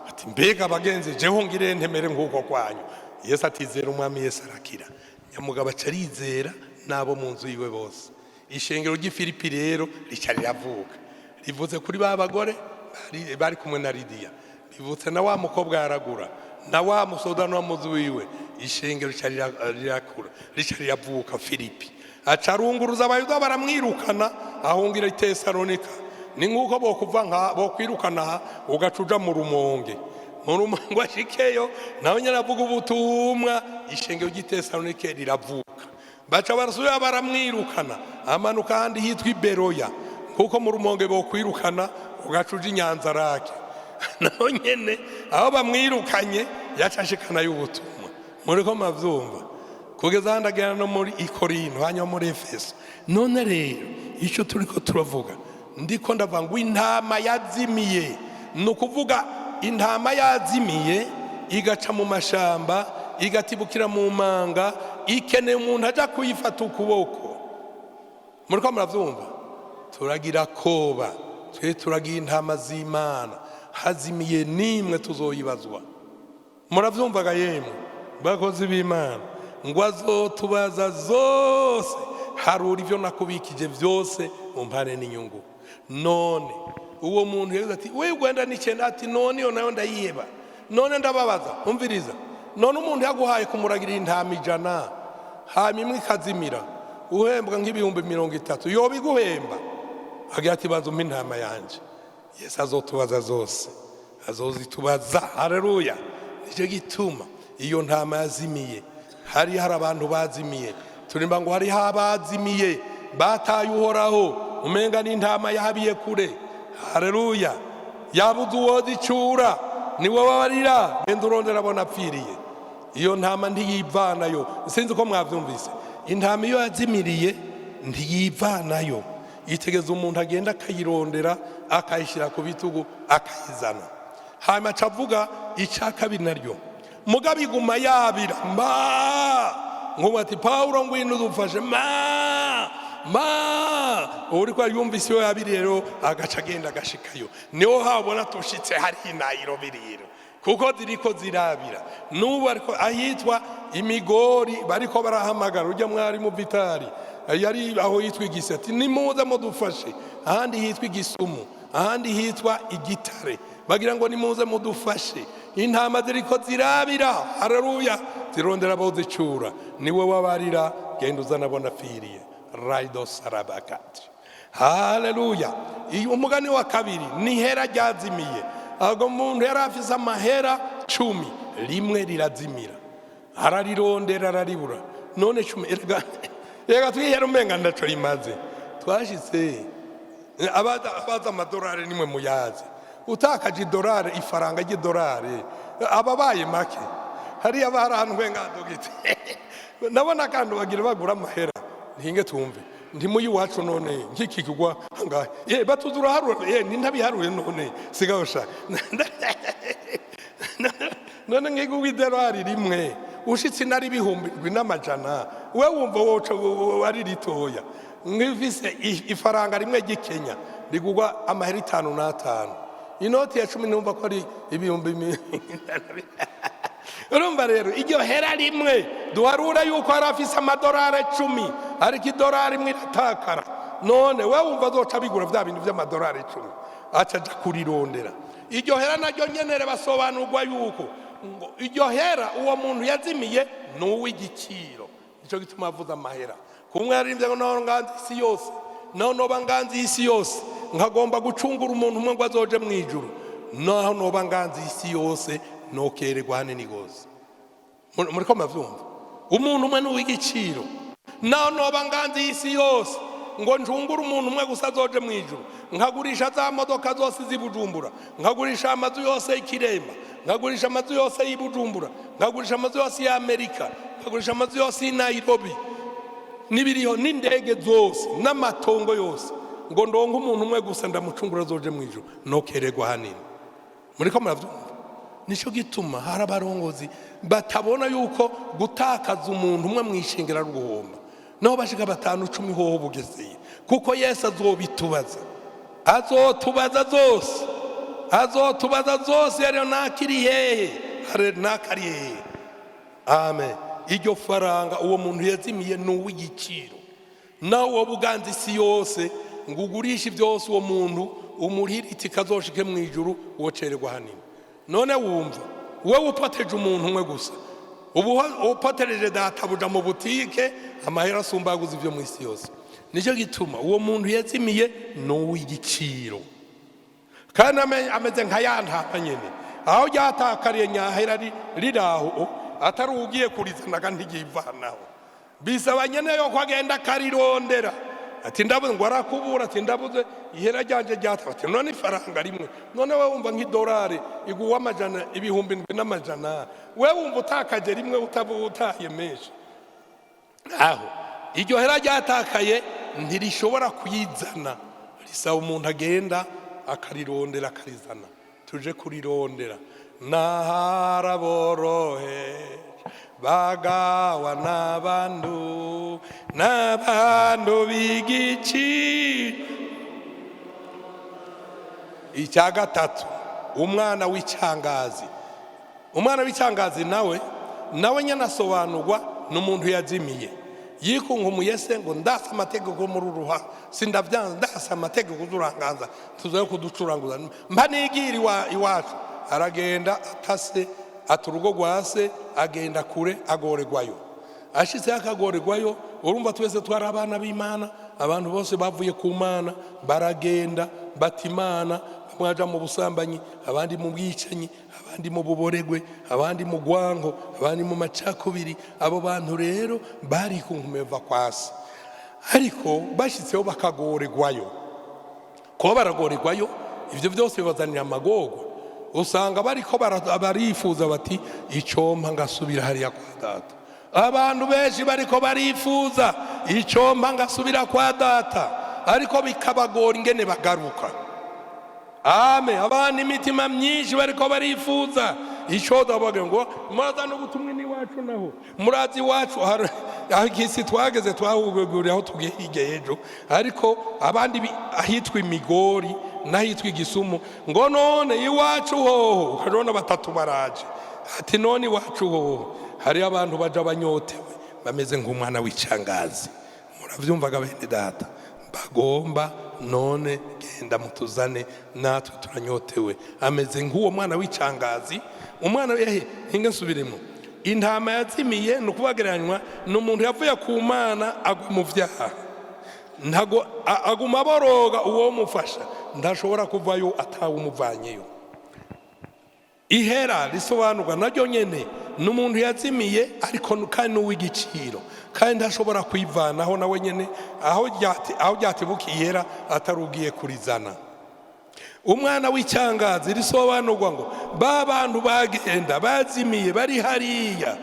Ati mbega abagenzi, jeho ngire ntemere nk'uko kwanyu. Yesu atizera Umwami Yesu arakira. Nyamugabo aca arizera n'abo mu nzu yiwe bose. Ishengero ry'i Filipi rero rica riravuka, rivutse kuri ba bagore bari kumwe na Lidiya, rivutse na wa mukobwa yaragura, na wa musoda no muzu wiwe. Ishengero rica rirakura, rica riravuka Filipi. Aca arunguruza, Abayuda baramwirukana, ahungira i Tesalonika. Ni nk'uko bokuva nka bokwirukana aha ugaca uja mu Rumonge. Mu Rumonge ashikeyo nawe nyine avuga ubutumwa, ishengero ry'i Tesalonike riravuka. Baca barasubira baramwirukana, amanuka ahandi hitwa i Beroya. Kuko mu Rumonge bokwirukana ugaca uja i Nyanzarake, naho nyene aho bamwirukanye yaca ashikanayo ubutumwa. Muriko muravyumva? Kugeza ahandi agera no muri Ikorinto, hanyuma muri Efeso. None rero icyo turiko turavuga, ndiko ndavuga ngo intama yazimiye. Ni ukuvuga intama yazimiye, igaca mu mashamba, igatibukira mu manga, ikeneye umuntu ajya kuyifata ukuboko. Muriko muravyumva? Turagira koba twe turagira intama z'Imana, hazimiye nimwe tuzoyibazwa. Muravyumvaga yemwe bakozi b'Imana? Ngo azotubaza zose, harura ibyo nakubikije byose mumpane n'inyungu. None uwo muntu yagize ati we gwenda n'icyenda, ati none iyo nayo ndayiheba. None ndababaza, umviriza, none umuntu yaguhaye kumuragirira intama 100, hanyuma imwe ikazimira, uhembwa nk'ibihumbi 30, yoba iguhemba? Agira ati banza umpe intama yanjye. Yesu azotubaza zose, azozitubaza. Haleluya! Nicyo gituma iyo ntama yazimiye, hari abantu bazimiye. Turimba ngo hariho abazimiye bataye Uhoraho, umenga n'intama yahabiye kure. Haleluya! Yabuze uwo zicura, niwe wabarira: "Genda urondera abona apfiriye." Iyo ntama ntiyivanayo. Sinzi ko mwabyumvise. Intama iyo yazimiriye ntiyivanayo, yitegeza umuntu agenda akayirondera, akayishyira ku bitugu, akayizana. Hanyuma aca avuga icya kabiri naryo: mugabo iguma yabira ma nkubu, ati: "Pawulo, ngwino udufashe ma ma." Uri ko yumvise iyo yabiriye rero, agaca agenda agashikayo. Niho habona tushitse hari Nairobi rero, kuko ziriko zirabira n'ubu. Ariko ahitwa Imigori bariko barahamagara ujya mwarimu Vitali yari aho yitwa Igisati: "Nimuze mudufashe." Ahandi hitwa Igisumu, ahandi hitwa Igitare, bagira ngo: "Nimuze mudufashe, intama ziriko zirabira." Haleluya! Zirondera abo zicura. Niwe wabarira: "Genda uzana abona apfiriye." Raido sarabakati. Haleluya! Iyo umugani wa kabiri ni hera ryazimiye. Ahubwo umuntu yari afise amahera 10, rimwe rirazimira, ararirondera araribura. None 10, erega reka twihera, umenga ndaco rimaze. Twashitse abaza amadolari, nimwe muyazi. Utakaje idolari, ifaranga ry'idolari ababaye make hariya bari ahantu wenga dogite. Nabona kandi bagira bagura amahera ntinge tumve ntimuyi iwacu. None nk'iki kigwa angahe? Ye batuza uraharura, ye nintabiharuye. None sigaho sha. None nk'igugwa idolari rimwe, ushitse inari 7400, we wumva woca ari ritoya. Nk'ifise ifaranga rimwe ry'Ikenya rigugwa amahera 55, inoti ya 10 numva ko ari ibihumbi Urumva rero, iryo hera rimwe, duharura yuko yari afise amadolari 10, ariko idolari imwe iratakara. None we wumva azoca bigura bya bintu by'amadolari 10? Aca aja kurirondera iryo hera naryo nyenere. Basobanurwa yuko ngo iryo hera uwo muntu yazimiye ni uw'igiciro. Nicyo gituma avuze amahera. Kumwe yaririmbye ngo naho nganze isi yose, naho noba nganze isi yose, nkagomba gucungura umuntu umwe ngo azoje mu ijuru, naho noba nganze isi yose, nokererwa hanini gose. Muriko muravyumva? Umuntu umwe ni uw'igiciro. Naho noba nganze isi yose ngo ncungure umuntu umwe gusa azoje mu ijuru, nkagurisha za modoka zose z'i Bujumbura, nkagurisha amazu yose y'Ikiremba, nkagurisha amazu yose y'i Bujumbura, nkagurisha amazu yose y'Amerika, nkagurisha amazu yose y'i Nairobi n'ibiriho n'indege zose n'amatongo yose, ngo ndonke umuntu umwe gusa ndamucungura azoje mu ijuru, nokererwa hanini. Muriko muravyumva? Nicyo gituma hari abarongozi batabona yuko gutakaza umuntu umwe mu ishengero ari uguhomba, naho bashika batanu, 10, hoho bugezeye, kuko Yesu azobitubaza, azotubaza zose, azotubaza zose. Yariyo nakiri hehe? Nakari hehe? Amen. Iryo faranga uwo muntu yazimiye ni uw'igiciro. Nawe wowe uganza isi yose ngo ugurishe byose, uwo muntu umurihire itike azoshike mu ijuru, wocererwa hanini. None wumva wowe upoteje umuntu umwe gusa, ubu upotereje databuja mu butike amahera asumbaguza ibyo mu isi yose. Nicyo gituma uwo muntu yazimiye ni uw'igiciro, kandi ameze nka ya ntama nyene aho ryatakariye nyahera riri aho, atari ugiye kurizanaga ntigivanaho. Bisaba nyene yuko agenda akarirondera, ati: "Ndabuze." Ngo arakubura, ati: "Ndabuze ihera ryanje ryataba." Ati: "None ifaranga rimwe?" None we wumva nk'idolari iguwa amajana 7400, we wumva utakaje rimwe utaba utaye menshi? Aho iryo hera ryatakaye ntirishobora kuyizana, risaba umuntu agenda akarirondera akarizana. Tuje kurirondera. Naharaborohe bagawa n'abantu, n'abantu b'igiciro. Icya gatatu, umwana w'icyangazi. Umwana w'icyangazi nawe nyine asobanurwa n'umuntu yazimiye yikunkumuye se, ngo: "Ndasa amategeko muri uruha sindavyanze, ndasa amategeko uzuranganza tuzayo kuducuranguza mba nigira iwacu." Aragenda atase, ata urugo rwa se, agenda kure, agoregwayo. Ashitse akagorerwayo. Urumva twese twari abana b'Imana, abantu bose bavuye ku Mana, baragenda bata Imana. Bamwe baja mu busambanyi, abandi mu bwicanyi, abandi mu buboregwe, abandi mu gwango, abandi mu macakubiri. Abo bantu rero bari ku nkumeva kwasi, ariko bashyitseho bakagoregwayo. Kuba baragorerwayo, Ibyo byose bibazanira amagorwa. Usanga bariko barifuza bati: "Icompa ngasubira hariya kwa data." Abantu benshi bariko barifuza: "Icompa ngasubira kwa data," ariko bikabagora ingene bagaruka. Ame abantu imitima myinshi bariko barifuza ico bagira ngo muraza no gutumwa n'iwacu, naho murazi iwacu aho ikisi twageze, twahuguriye aho tugiye hirya ejo, ariko abandi ahitwa Imigori n'ahitwa Igisumu, ngo none iwacu hoho? Ukabona batatu baraje ati: "None iwacu hoho?" Hariyo abantu baja banyotewe, bameze nk'umwana w'icangazi. Muravyumvaga bene data? Bagomba none genda mutuzane, natwe turanyotewe. Ameze nk'uwo mwana w'icangazi. Umwana ehe, hinga nsubiremo. Intama yazimiye ni ukubagereranywa ni umuntu yavuye ku Mana, agwa mu vyaha, ntago aguma aboroga. Uwo mufasha ntashobora kuvayo atawumuvanyeyo. Ihera risobanurwa naryo nyene ni umuntu yazimiye, ariko kandi n'uw'igiciro, kandi ntashobora kwivanaho nawe nyene aho ryatibukiye ihera atarugiye kurizana. Umwana w'icyangazi risobanurwa ngo ba bantu bagenda bazimiye, bari hariya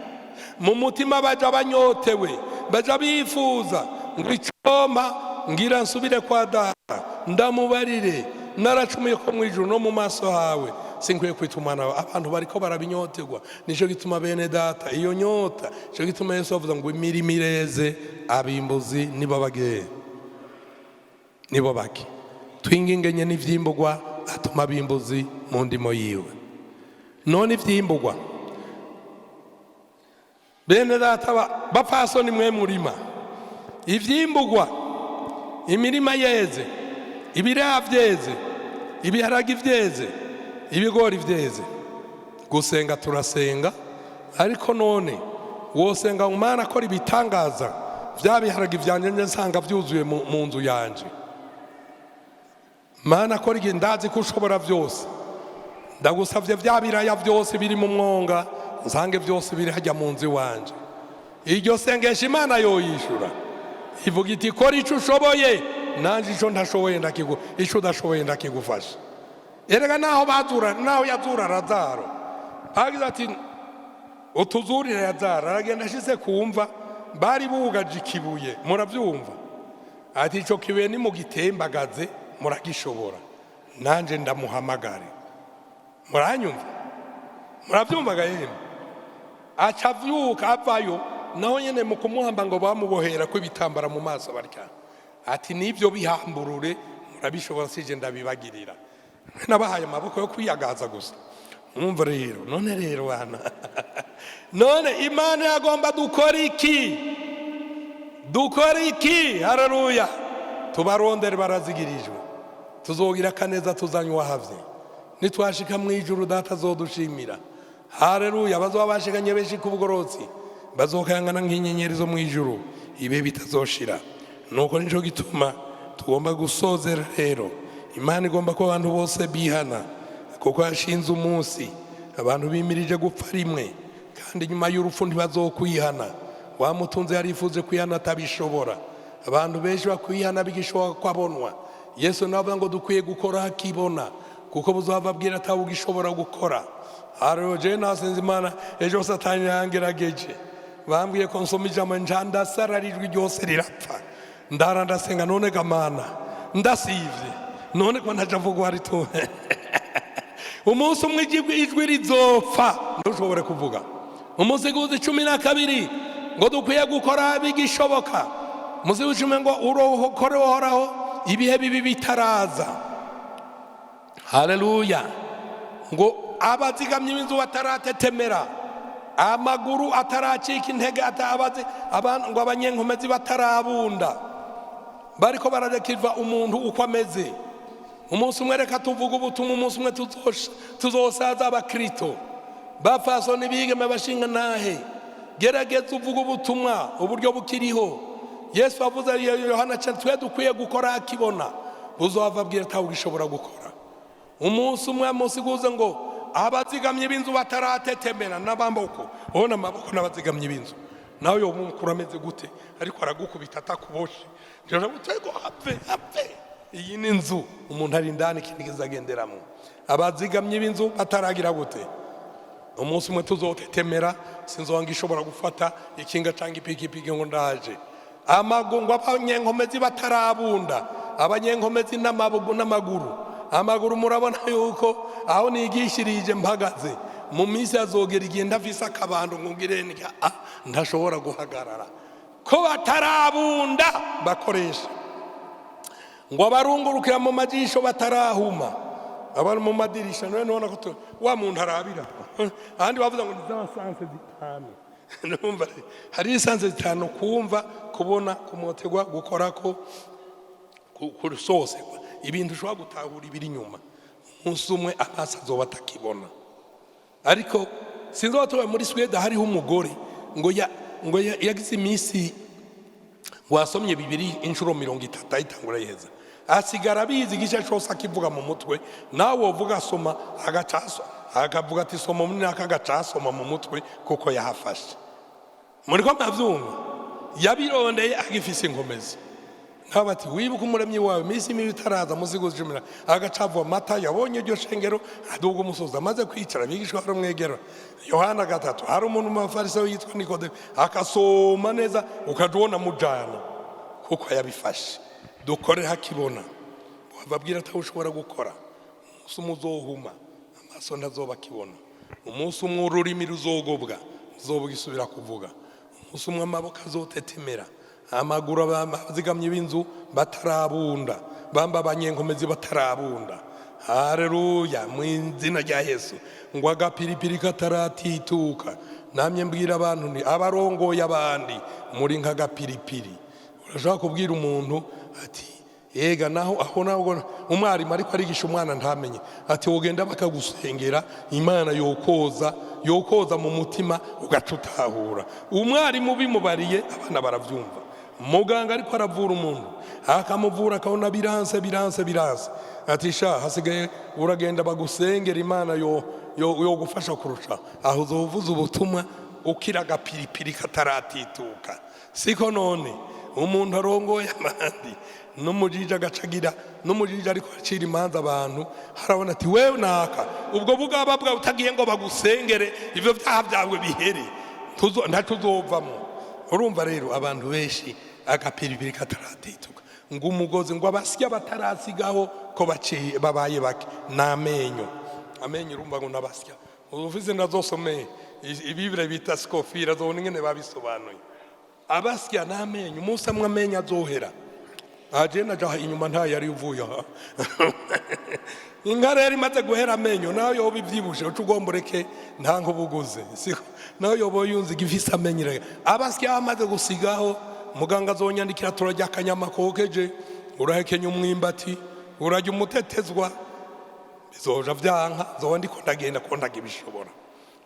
mu mutima, baja banyotewe, baja bifuza ngo: "Icompa ngira nsubire kwa data, ndamubarire naracumuye ko mu ijuru no mu maso hawe, sinkwiye kwita umwana wawe." Abantu bariko barabinyoterwa. Nico gituma bene data, iyo nyota, nico gituma Yesu avuga ngo imirimo ireze, abimbuzi nibo bageye, nibo bake. Twingingenye n'ivyimbugwa atuma abimbuzi mu ndimo yiwe. None ivyimbugwa, bene data, bapfasoni mwe murima, ivyimbugwa, imirima yeze, ibiraha vyeze, ibiharage vyeze, ibigori vyeze, gusenga turasenga, ariko none wosenga mu Mana akora ibitangaza, vya biharage vyanje nje nsanga vyuzuye mu nzu yanje? Mana akora igihe, ndazi ko ushobora vyose, ndagusavye vya biraya vyose biri mu mwonga nsange vyose biri hajya mu nzu iwanje. Iryo sengesho Imana yoyishura ivuga iti: "Kora ico ushoboye, nanje ico ntashoboye ndakigu ico udashoboye ndakigufasha." Erega naho bazura, naho yazura Lazaro, bagize ati: "Utuzurire Lazaro." Aragenda, ashitse kumva bari bugaje ikibuye. Muravyumva? Ati: "Ico kibuye nimugitembagaze, muragishobora, nanje ndamuhamagare." Muranyumva? Muravyumvaga yemwe? Aca avyuka avayo. Naho nyene mu kumuhamba ngo bamubohera ko ibitambara mu maso barya. Ati: "Nibyo bihamburure, murabishobora, sije ndabibagirira, nabahaye amaboko yo kwiyagaza gusa." Mwumva rero? None rero bana, none Imana yagomba dukora iki? Dukora iki? Haleluya! Tubarondere barazigirijwe, tuzogira akaneza tuzanywa uwahavye. Nitwashika mu ijuru, data azodushimira. Haleluya! Bazoba bashikanye benshi ku bugorotsi, bazokayangana nk'inyenyeri zo mu ijuru ibe bitazoshira. Nuko nico gituma tugomba gusozera rero. Imana igomba ko abantu bose bihana, kuko yashinze umunsi. Abantu bimirije gupfa rimwe, kandi nyuma y'urupfu ntibazokwihana. Wa mutunzi yarifuje kwihana, atabishobora. Abantu benshi bakwihana bigishoboka ko abonwa. Yesu nawe avuga ngo dukwiye gukora akibona, kuko buzava abwira atawugishobora gukora. Hariho jewe nasenze Imana ejo, Satani yangerageje, bambwiye ko nsoma ijambo, nca ndasarara, ijwi ryose rirapfa. Ndara ndasenga: "None gamana ndasivye, none ko ntaja mvuga hari tu?" Umunsi umwe ijwi rizopfa, ntushobore kuvuga. Umusiguzi 12 ngo dukwiye gukora bigishoboka. Umusiguzi 10 ngo urokore uhoraho ibihe bibi bitaraza. Haleluya! Ngo abazigamye b'inzu bataratetemera, amaguru ataracika intege, ngo abanyenkomezi batarabunda, bariko bararekiva umuntu uko ameze. Umunsi umwe reka tuvuge ubutumwa. Umunsi umwe tuzosaza. Abakrito, bafasoni, bigeme, bashinga ntahe, gerageza uvuge ubutumwa uburyo bukiriho. Yesu avuze Yohana cyane, twe dukwiye gukora akibona, buzova abwira atawugishobora gukora. Umunsi umwe musiguze ngo abazigamye b'inzu bataratetemera n'amaboko. Ubona amaboko n'abazigamye b'inzu nawe yoba umukuru ameze gute, ariko aragukubita atakuboshe, ngo hapfe hapfe. Iyi ni inzu umuntu ari indani, ikindi kizagenderamo. Abazigamye b'inzu bataragira gute? Umunsi umwe tuzotetemera, sinzonga ishobora gufata ikinga cyangwa ipikipiki ngo ndaje. Amagungo, abanyenkomezi batarabunda, abanyenkomezi n'amaguru, amaguru murabona yuko aho nigishirije mpagaze, mu minsi azogera igihe ndafise akabando ngugire ntashobora guhagarara. Ko batarabunda bakoresha ngo abarungurukira mu majisho batarahuma, abari mu madirisha. None nubona ko wa muntu arabira ahandi, bavuze ngo ni za sens zitanu. Numva hari sens zitanu: kumva, kubona, kumotegwa, gukorako, kusosekwa, ibintu ushobora gutahura ibiri inyuma. Umunsi umwe amaso azoba atakibona. Ariko sinzi tuba muri Swede, hariho umugore ngo yagize iminsi ngo wasomye bibiri inshuro 30, ayitangura yiheza, asigara abizi igice cyose, akivuga mu mutwe. Nawe wovuga asoma, agaca akavuga ati soma muri naka, agaca asoma mu mutwe kuko yahafashe. Muri ko mwavyumva, yabirondeye agifise inkomezi. Nkaba ati wibuke umuremyi wawe iminsi mibi itaraza. Muzigo 10 agaca ava mata yabonye iryo shengero, aduga umusozi, amaze kwicara abigishwa baramwegera. Yohana 3, hari umuntu mu bafarisayo yitwa Nikodemo, akasoma neza, ukaja ubona mujana kuko yabifashe. Dukore hakibona. Babwira ati ushobora gukora, umunsi umwe uzohuma, amaso ntazoba akibona. Umunsi umwe ururimi ruzogobwa, uzoba gisubira kuvuga. Umunsi umwe amaboko azotetemera, amaguru. Abazigamyi b'inzu batarabunda, bamba abanyenkomezi batarabunda. Hareruya, mu izina rya Yesu. Ngo agapiripiri kataratituka. Namye mbwira abantu ni abarongoye abandi, muri nk'agapiripiri. Urashobora kubwira umuntu ati ega naho aho nabwo umwarimu ariko arigisha umwana ntamenye, ati wogenda bakagusengera, Imana yokoza, yokoza mu mutima ugaca utahura. Umwarimu bimubariye, abana barabyumva. Muganga ariko aravura umuntu, akamuvura, akabona biranse, biranse, biranse, ati sha hasigaye uragenda bagusengera, Imana yo gufasha kurusha aho. Uzovuza ubutumwa ukira agapiripiri kataratituka. Siko none umuntu arongoye abandi n'umujiji agacagira n'umujiji ariko acira imanza abantu, harabona ati wewe naka, ubwo bugaba bwawe utagiye ngo bagusengere ivyo vyaha byawe bihere, ntaco uzovamo. Urumva rero abantu benshi agapiripiri kataratituka. Ngo umugozi, ngo abasya batarasigaho ko baciye babaye bake n'amenyo, amenyo. Urumva ngo nabasya ufise ndazosomeye ibibire bita Scofield, azobona ingene babisobanuye. Abasya n'amenyo, umunsi amwe amenyo azohera. Aje naja inyuma nta yari uvuye aha. Inka rero imaze guhera amenyo, nawe yoba ibyibushe, uca ugomba ureke nta nkubuguze. Siko nawe yoba yunze igifise amenyo irega. Abasya bamaze gusigaho, muganga azonyandikira, turarya akanyama kokeje, urahekenya umwimbati, urarya umutetezwa, bizoja vyanka, zoba ndiko ndagenda ko ndagibishobora.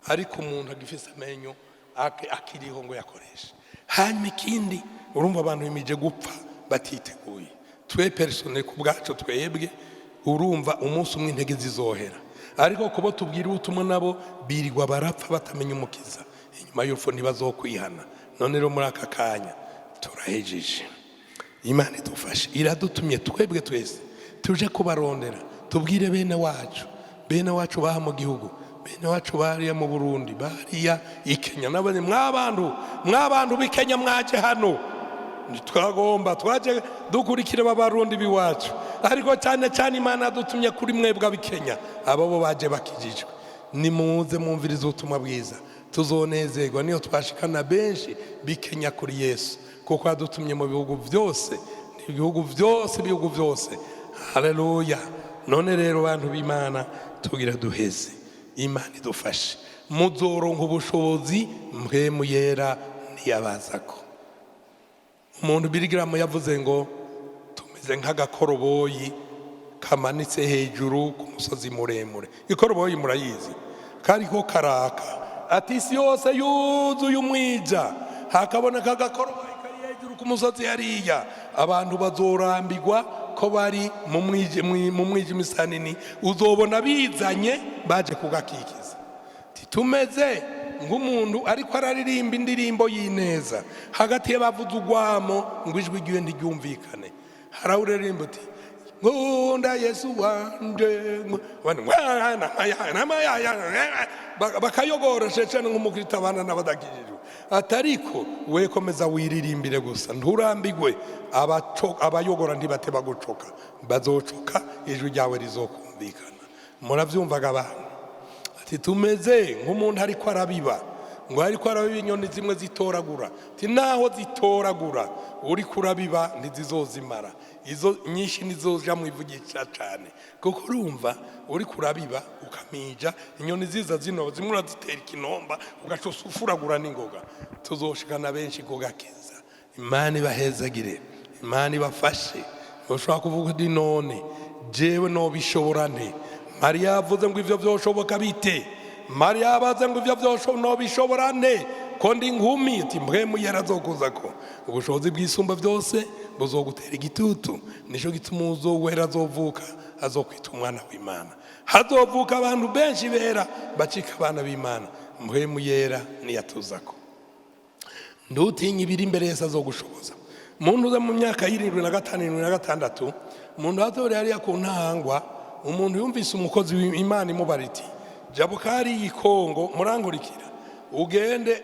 Ariko umuntu agifise amenyo akiriho ngo yakoreshe. Hanyuma ikindi, urumva abantu bimije gupfa batiteguye. Twe personne ku bwacu twebwe, urumva umunsi umwe intege zizohera. Ariko kubo tubwira ubutumwa nabo birirwa barapfa batamenya Umukiza, inyuma y'urupfu ntibazokwihana. None rero muri aka kanya turahejeje. Imana idufashe, iradutumye twebwe twese tuje kubarondera, tubwire bene wacu, bene wacu baha mu gihugu, bene wacu bariya mu Burundi, bariya i Kenya n'abandi. Mwabantu, mwabantu b'i Kenya, mwaje hano, twagomba twaje dukurikire b'Abarundi b'iwacu, ariko cyane cyane Imana yadutumye kuri mwebwe ab'i Kenya, abo bo baje bakijijwe. Nimuze mwumvirize ubutumwa bwiza, tuzonezerwa niyo twashikana benshi b'i Kenya kuri Yesu, kuko yadutumye mu bihugu byose, ibihugu byose, ibihugu byose. Haleluya. None rero bantu b'Imana, tugira duheze. Imana idufashe. Muzoronka ubushobozi Mpwemu Yera ntiyabazako. Umuntu Billy Graham yavuze ngo tumeze nk'agakoroboyi kamanitse hejuru ku musozi muremure. Ikoroboyi murayizi, kariko karaka. Ati isi yose yuzuye umwija, hakaboneka agakoroboyi kari hejuru ku musozi hariya, abantu bazorambirwa ko bari mu mwijima isa nini, uzobona bizanye baje kugakikiza. Tumeze nk'umuntu ariko araririmba indirimbo y'ineza hagati y'abavuze urwamo, ngo ijwi ryiwe ntiryumvikane. Hari aho uririmba uti ngo Nkunda Yesu wanje. Abandi ngo, "Ah, namayaya," bakayogoroshe cyane nk'umukristo abana n'abadakijijwe. Atariko we komeza wiririmbire gusa, nturambigwe. Abayogora ntibateba gucoka, bazocoka, ijwi ryawe rizokumvikana. Murabyumvaga abantu? Ati tumeze nk'umuntu ariko arabiba, ngo ariko arabiba, inyoni zimwe zitoragura. Ati naho zitoragura, uri kurabiba ntizizozimara, izo nyinshi nizoja mu ivugisha cyane, kuko urumva uri kurabiba ukamija, inyoni ziza zino zimwe urazitera ikinomba, ugaca ufuragura n'ingoga. Tuzoshikana benshi kugakiza. Imana ibahezagire, Imana ibafashe. Ushobora kuvuga uti: "None jewe nobishobora nte?" Mariya yavuze ngo ivyo vyoshoboka bite? Mariya yabaze ngo ivyo nobishobora nte ko ndi inkumi? Ati Mpwemu Yera azokuza ko ubushobozi bw'isumba byose buzogutera igitutu, nico gituma uzowera azovuka azokwita umwana w'Imana. Hazovuka abantu benshi bera bacika abana b'Imana. Mpwemu Yera niyatuzako, ntutinye ibiri imbere, Yesu azogushoboza. Muntu uza mu myaka y'75, 76, umuntu hatoreye hariya ku Ntahangwa, umuntu yumvise umukozi w'Imana imubara iti: "Jabuka hariya i Kongo, murankurikira, ugende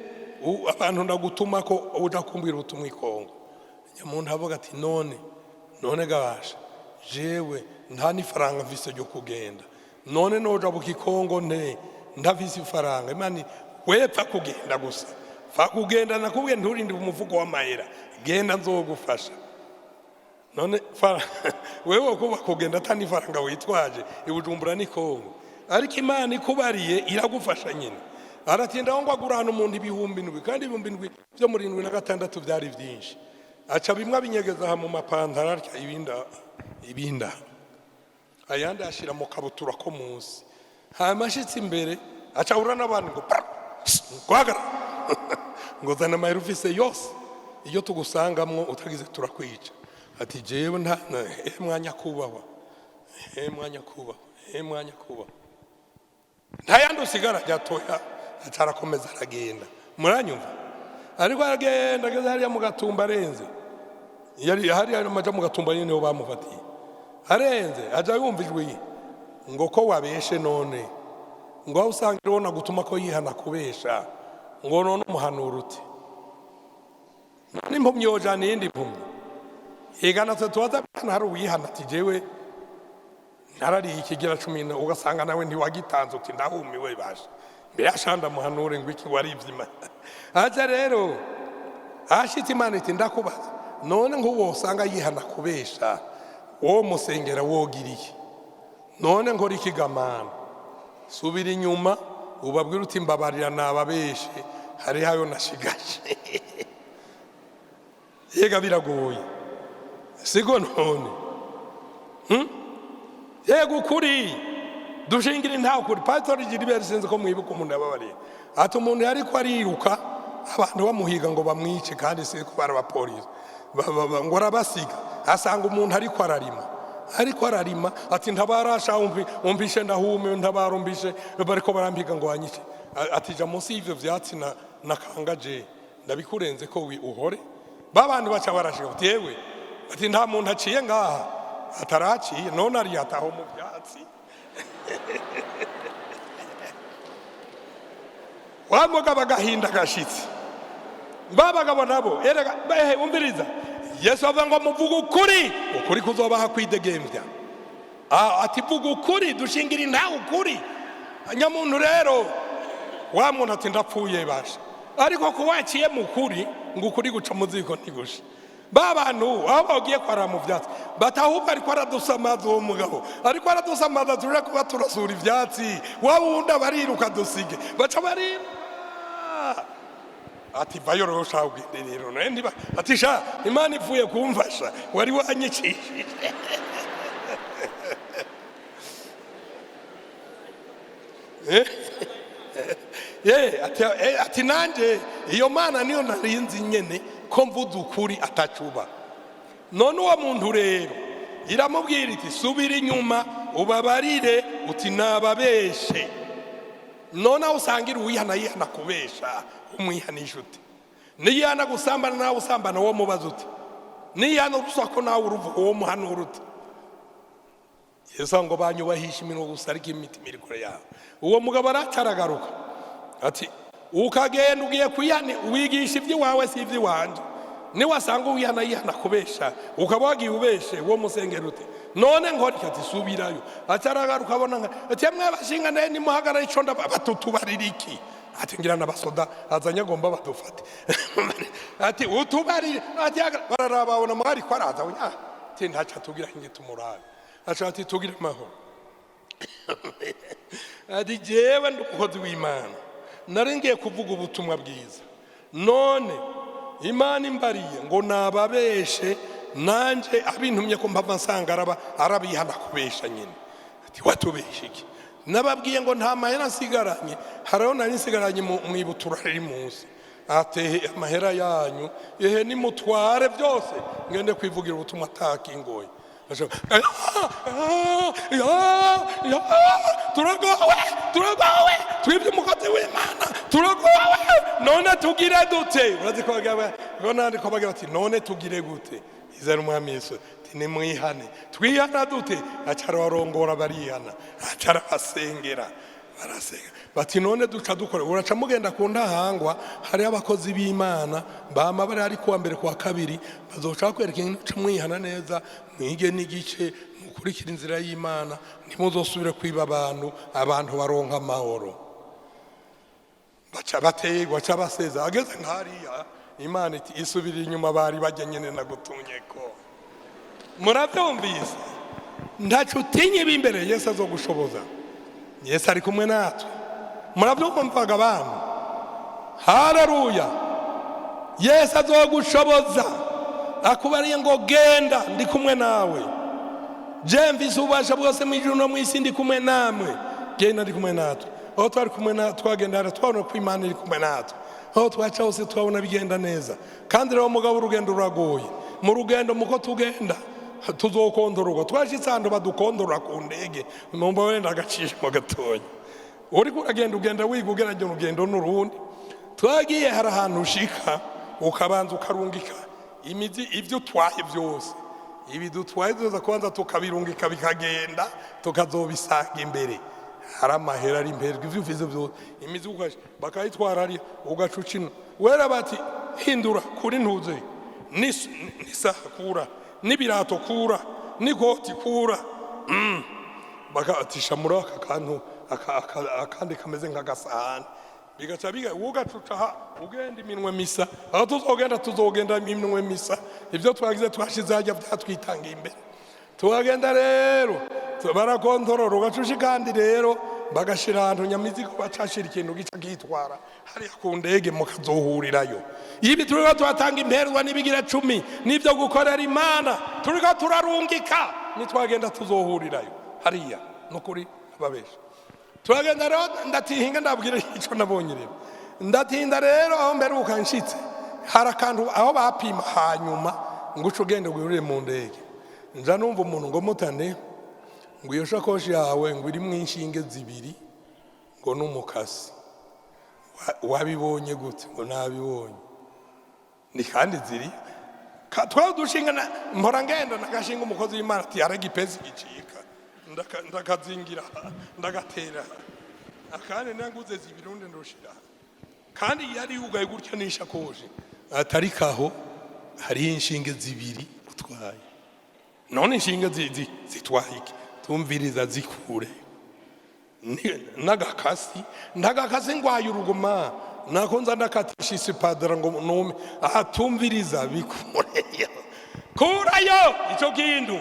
abantu ndagutuma ko uja kumbwira ubutumwa i Kongo." Nyamuntu avuga ati: None gabasha, jewe nta n'ifaranga mfise ryo kugenda, none nojabuka i Kongo nte ndafise ifaranga?" Imana: "Wepfa kugenda gusa, pfa kugenda, nakubwiye nturinde umufuko w'amahera, genda nzogufasha." None wewe kuba kugenda atani ifaranga witwaje i Bujumbura ni Kongo, ariko Imana ikubariye iragufasha nyine. Aratinda aho ngo agurana umuntu 7,000, kandi 7,000 byo muri 76 byari byinshi. Aca bimwe abinyegeza aha mu mapantaro atya, ibindi aha, ayandi ashyira mu kabutura ko munsi. Hanyuma ashitse imbere aca ahura n'abandi ngo guhagarara, ngo: "Zana amahera ufise yose, iyo tugusangamwo utagize turakwica." Ati: "Jewe nta he mwanya kubahwa, he mwanya kubahwa, he mwanya kubahwa, nta yandi usigara jyatoya." Aca arakomeza aragenda. Muranyumva? Ariko aragenda, ageze hariya mu Gatumba, arenze yari hariya amaja mu Gatumba nyine niho bamufatiye. Arenze aja yumva ijwi ngo: "Ko wabeshe none?" Ngo aho usanga ubona gutuma ko yihana kubesha, ngo: "None umuhanura uti none impumyi yojana iyindi mpumyi?" Yega natwe tubaza hano, hari uwihana ati: "Jewe narariye ikigira cumi," ugasanga nawe ntiwagitanze, uti: "Ndahumiwe basha, mbere ashanda muhanure ngo iki warivye Imana." Aja rero ashitse, Imana iti: "Ndakubaza, none nk'uwo usanga yihana kubesha, wo musengera wogiriye?" "None nkora ikigamana?" "Subira inyuma ubabwira uti: mbabarira, nababeshe, hariho ayo nashigaje." Yega biragoye, siko none? Yego, ukuri dushingira nta kuri. Pastor Gilbert, sinzi ko mwibuka umuntu yababariye, ati umuntu yariko ariruka, abantu bamuhiga ngo bamwice, kandi si ko bari abapolisi. Ngo arabasiga, asanga umuntu ariko ararima, ariko ararima. Ati: "Ntabarasha, umpishe, ndahume, ntabara, umpishe, bariko barampiga ngo banyice." Ati: "Ja munsi y'ivyo vyatsi na nakangaje ndabikurenze ko uhore." Ba bantu baca barashika, bati: "Yewe," ati, "nta muntu aciye ngaha ataraciye." None ari ataho mu byatsi. Wa mugabo agahinda gashitse, ba bagabo nabo erega ehe. Umviriza, Yesu avuga ngo muvuge ukuri, ukuri kuzobaha kwidegembya. Ati vuga ukuri, dushingira intawe ukuri. Nyamuntu rero, wa muntu ati: "Ndapfuye basha." Ariko ko waciye mu kuri, ngo ukuri guca mu ziko ntigushe. Ba bantu aho bagiye kwarara mu vyatsi, batahubwo ariko aradusamaza, uwo mugabo ariko aradusamaza, tuje kuba turasura ivyatsi, wa wundi abariruka dusige. Baca bariruka. Ati: "Vayo rero ushaka ugende rero." Naye ntiba ati: "Sha, Imana ipfuye kumfasha, wari wanyicishije." Ye ati, ati nanje iyo Mana niyo narinzi nyene ko mvuze ukuri atacuba. None uwo muntu rero iramubwira iti: "Subira inyuma ubabarire uti nababeshe." None aho usangira uwihana yihana kubesha, umwihanisha ute? Niyihana gusambana, nawe usambana, wo mubaza ute? Niyihana urusaku, nawe uruvuga, uwo muhanura ute? Yesu ngo banyubahisha iminwa gusa, ariko imitima iri kure yabo. Uwo mugabo aracaragaruka ati: "Ukagenda ugiye kwihana, wigisha iby'iwawe, si iby'iwanje. Niwasanga uwihana yihana kubesha, ukaba wagiye ubeshe uwo musengero ute? None nkora iki?" Ati: "Subirayo." Acaragaruka, abona nka ati: "Mwe bashinga naye nimuhagarare, ico batutubarira iki?" Ati: "Ngira n'abasoda azanye, agomba badufate." Ati: "Utubarire." Ati: Bararaba, babona mwari ko araza. Ati: "Ntaco atubwira, nge tumurabe." Aca ati: "Tugire amahoro." Ati: "Jewe ndi umukozi w'Imana, nari ngiye kuvuga ubutumwa bwiza, none Imana imbariye ngo nababeshe, nanje abintumye ko mpava nsanga araba arabihana kubesha nyine." Ati: "Watubeshe iki?" "Nababwiye ngo nta mahera nsigaranye, hariho nari nsigaranye mu ibutura riri munsi." Atehe amahera yanyu, ehe nimutware byose, ngende kwivugira ubutumwa atakingoye. "Turagowe, turagowe, twibye umukozi w'Imana, turagowe! None tugire dute?" Urazi ko bagira ngo nandi ko bagira bati: "None tugire gute?" Izera Umwami Yesu. Ati: "Nimwihane." "Twihana dute?" Acara barongora, barihana, acara basengera, barasenga. Bati: "None duca dukora?" Uraca mugenda ku Ntahangwa, hariho abakozi b'Imana bama bari ari kuwa mbere, kuwa kabiri, bazoca bakwereka ingene uca mwihana neza, mwige n'igice, mukurikire inzira y'Imana, ntimuzosubire kwiba abantu, abantu baronka amahoro. Baca bategwa, baca baseza. Ageze nk'hariya, Imana iti: "Isubira inyuma, bari bajya nyene nagutumye." Ko murabyumvise? Ntaco utinye imbere, Yesu azogushoboza. Yesu ari kumwe natwe. Murabyumvaga abantu? Haleluya! Yesu azogushoboza. Akubariye ngo: "Genda, ndi kumwe nawe. Je mfise ububasha bwose mu ijuru no mu isi, ndi kumwe namwe. Genda, ndi kumwe natwe." Aho twari kumwe na twagenda hariya, twabona ko Imana iri kumwe natwe. Aho twaca hose twabona bigenda neza. Kandi rero mugabo, urugendo ruragoye. Mu rugendo muko tugenda tuzokondororwa. Twashitse ahantu badukondorora ku ndege. Numva wenda agacishemo gatonya. Uriko uragenda, ugenda wiga, ugerageza urugendo n'urundi. Twagiye, hari ahantu ushika ukabanza ukarungika imizi, ibyo utwaye byose. Ibi dutwaye tuza kubanza tukabirungika, bikagenda, tukazobisanga imbere. Hari amahera ari imbere, ivyo ufise byose, imizi bakayitwara hariya, ugaca ucina wera. Bati: "Hindura kuri ntuze n'isaha, kura n'ibirato, kura n'ikoti, kura." Bakatisha muri aka kantu akandi kameze nk'agasahani, bigaca biga, ugacuca ha ugenda iminwe misa. Aho tuzogenda, tuzogenda iminwe misa. Ibyo twagize twashize hajya byatwitangiye imbere. Tuhagenda rero barakontorora, ugaca kandi rero bagashira ahantu nyamizigo, bacashira ikintu gica kitwara hariya ku ndege, mukazohurirayo. Ibi turiko turatanga imperwa n'ibigira cumi n'ibyo gukorera Imana, turiko turarungika, nitwagenda tuzohurirayo hariya. Nukuri ababesha. Turagenda rero, ndatihinga, ndabwira icyo nabonye. Rero ndatinda rero, aho mperuka nshitse hari akantu aho bapima, hanyuma ngo uce ugende wurire mu ndege. Nja numva umuntu ngo: "Mutane," ngo, "iyo shakoshi yawe," ngo, "irimwo inshinge zibiri," ngo, "n'umukasi. Wabibonye gute?" Ngo: "Nabibonye ni kandi ziri." Twari dushinga mpora ngenda nagashinga. Umukozi w'Imana ati: "Hari igipesi gicika." Ndakazingira, ndagatera akandi, nanguze zibiri, undi ndushira, kandi yari yugaye gutya n'ishakoshi. Atari kaho hariho inshinge zibiri utwaye. None inshinge zitwaye iki? Tumviriza, zikure. N'agakasi, ndagakasi, ngwaye uruguma, nako nza ndakatisha isipadara ngo nume. Atumviriza, bikureyo, kurayo icyo kintu,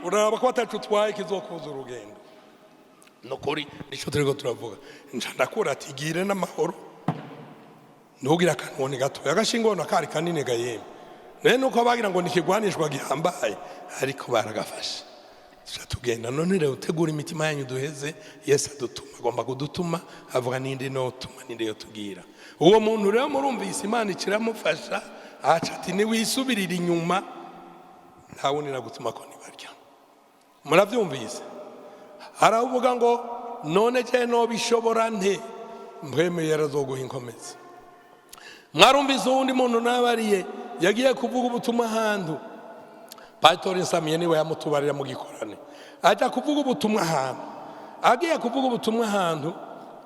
uraraba ko ataco utwaye kizokuza urugendo. Nukuri nicyo turiko turavuga. Nca ndakura. Ati: "Gire n'amahoro, ntugire akantu gatoya." Agashinga na kari kanini gayembe rero, nuko bagira ngo ni ikigwanishwa gihambaye, ariko baragafashe, tuca tugenda. None rero utegura imitima yanyu, duheze. Yesu adutuma, agomba kudutuma, avuga: "Ninde notuma? Ninde yotubwira?" Uwo muntu rero murumvise, Imana ikiramufasha, aca ati: "Niwisubirira inyuma, nta wundi nagutuma ko nibarya." Murabyumvise? Aravuga ngo: "None je nobishobora nte?" Mpwemeye yarazoguha inkomezi. Mwarumvise uwundi muntu nabariye yagiye kuvuga ubutumwa ahantu, Pasitori Nsamiye niwe yamutubarira mu gikorane. Ajya kuvuga ubutumwa ahantu, agiye kuvuga ubutumwa ahantu,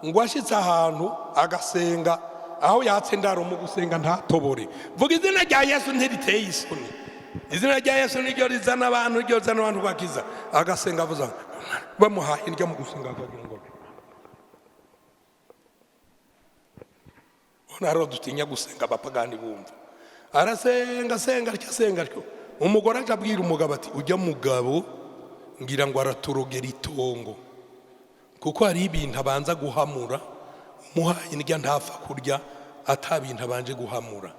ngo ashitse ahantu agasenga, aho yatse ndaro mu gusenga ntatobore. Vuga izina rya Yesu ntiriteye isoni. Izina rya Yesu niryo rizana abantu, niryo rizana abantu bakiza. Agasenga avuza, bamuhaye indya mu gusenga akagira ngo ubona hariho dutinya gusenga abapagani bumva. Arasenga, asenga atyo, asenga atyo. Umugore aje abwira umugabo ati: "Ujya mugabo ngira ngo araturogera itongo, kuko hari ibintu abanza guhamura. Umuhaye indya ntapfa kurya ata bintu abanje guhamura,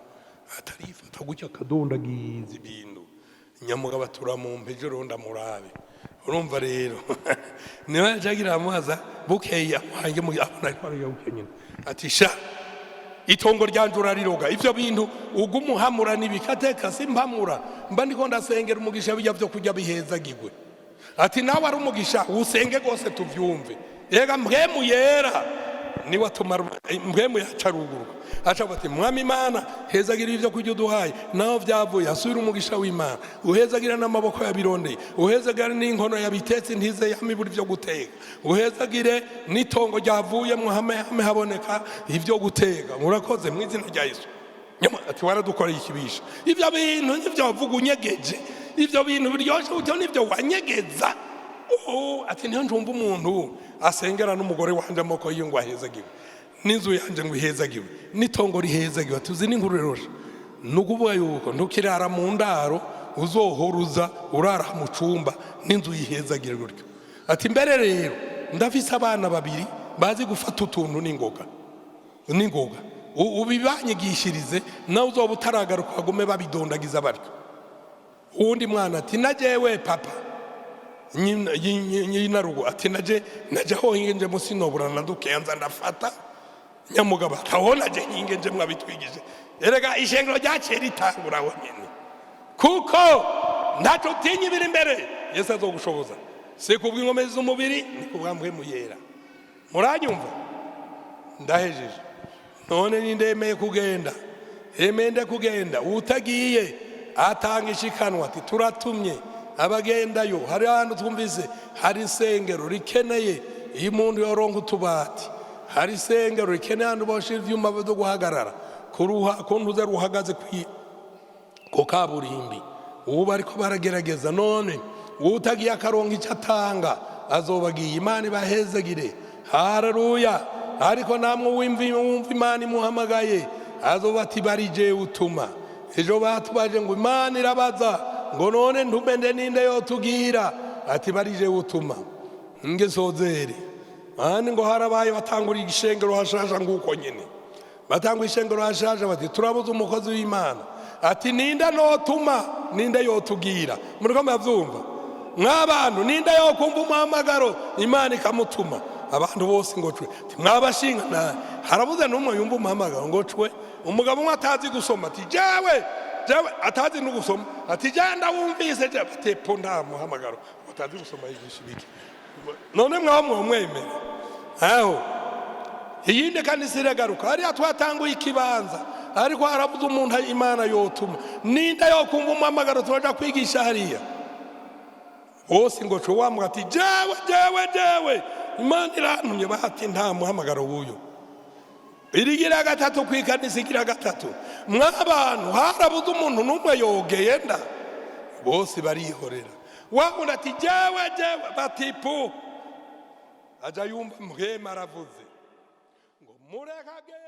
atarifata gutya akadondagiza ibintu." Nyamugabo aturamumpa ejo rero ndamurabe. Urumva rero niba yacagira amubaza bukeye, amuhaye abona ariko ararya bukeye nyine, ati: "Sha, itongo ryanje urariroga. Ivyo bintu ugumuhamura nibikateka." "Simpamura, mba ndiko ndasengera umugisha, bijya vyo kurya bihezagirwe." Ati: "Nawe ari umugisha, usenge rwose tuvyumve." Ega mpwemu yera niwe atuma mpwemu yaca aruguruka, aca ati: "Mwami Imana, hezagira ibyo kurya uduhaye, naho byavuye asubira umugisha w'Imana, uhezagira n'amaboko yabirondeye, uhezagira n'inkono yabitetse ntize yamibura ibyo guteka, uhezagire n'itongo ryavuyemo hame hame haboneka ibyo guteka. Murakoze mu izina rya Yesu." Nyuma ati: "Waradukoreye ikibisha. Ibyo bintu nibyo wavuga unyegeje, ibyo bintu biryoshye gutyo nibyo wanyegeza." Oh, ati: "Niyo njumva umuntu asengera n'umugore wanje amaboko yiwe ngo ahezagiwe, n'inzu yanje ngo ihezagiwe, n'itongo rihezagiwe." Tuzi n'inkuru rero, ni ukuvuga yuko ntukirara mu ndaro, uzohora uza urara mu cumba n'inzu yihezagire gutyo. Ati: "Mbere rero ndafise abana babiri bazi gufata utuntu n'ingoga n'ingoga, ubibanyigishirize, nawe uzoba utaragaruka bagume babidondagiza batyo." Uwundi mwana ati: "Najewe papa nyinarugo," ati: "Naje naje aho hingenje musinobura nadukenza ndafata." Nyamugabo ati: "Aho naje hingenje mwabitwigije." Erega ishengero ryaciye ritangura aho nyene, kuko ntacyo utinya ibiri imbere, Yesu azogushoboza. Si kubw'inkomezi z'umubiri, ni kubwa mpwemu yera. Muranyumva? Ndahejeje. None nindemeye kugenda, emende kugenda. Utagiye atanga ishikanwa, ati: "Turatumye abagendayo." Hari ahantu twumvise hari isengero rikeneye iyo umuntu yoronka utubati, hari isengero rikeneye ahantu boshira ivyuma byo guhagarara ku ntuze ruhagaze ku kaburimbi. Ubu bariko baragerageza. None utagiye akaronka icyo atanga azobagiye. Imana ibahezagire, haleluya. Ariko namwe wumva Imana imuhamagaye, azoba ati: "Barije utuma." Ejo batubaje ngo Imana irabaza ngo: "None ntumende ninde yotugira?" Ati: "Barije utuma." Ngesozere ahandi ngo harabaye batangura ishengero hashasha nguko nyene, batangura ishengero hashasha, bati: "Turabuze umukozi w'Imana." Ati: "Ninde notuma? Ninde yotugira?" Muriko muravyumva mw'abantu? Ninde yokumva umuhamagaro Imana ikamutuma? Abantu bose ngo cwe. Ati: "Mwabashinga nawe harabuze n'umwe yumva umuhamagaro." Ngo cwe. Umugabo umwe atazi gusoma ati: "Jewe, jewe," atazi no gusoma, ati: "Jewe ndawumvise jewe." Ati: "Po, nta muhamagaro, utazi gusoma yigisha ibiki?" None mwaba mwomwemera aho? Iyindi kandi siragaruka hariya twatanguye ikibanza, ariko harabuze umuntu Imana yotuma. Ninde yokumva umuhamagaro turaja kwigisha hariya? Bose ngo cwe. Wamuga ati: "Jewe, jewe, jewe, Imana irantumye." Bati: "Nta muhamagaro w'uyu." Irigira gatatu ku ikanisa igira gatatu: "Mw'abantu, harabuze umuntu n'umwe yogenda." Bose barihorera. Wa wundi ati: "Jewe, jewe." Bati: "Pu." Aja yumva mpwema aravuze ngo: "Murekage."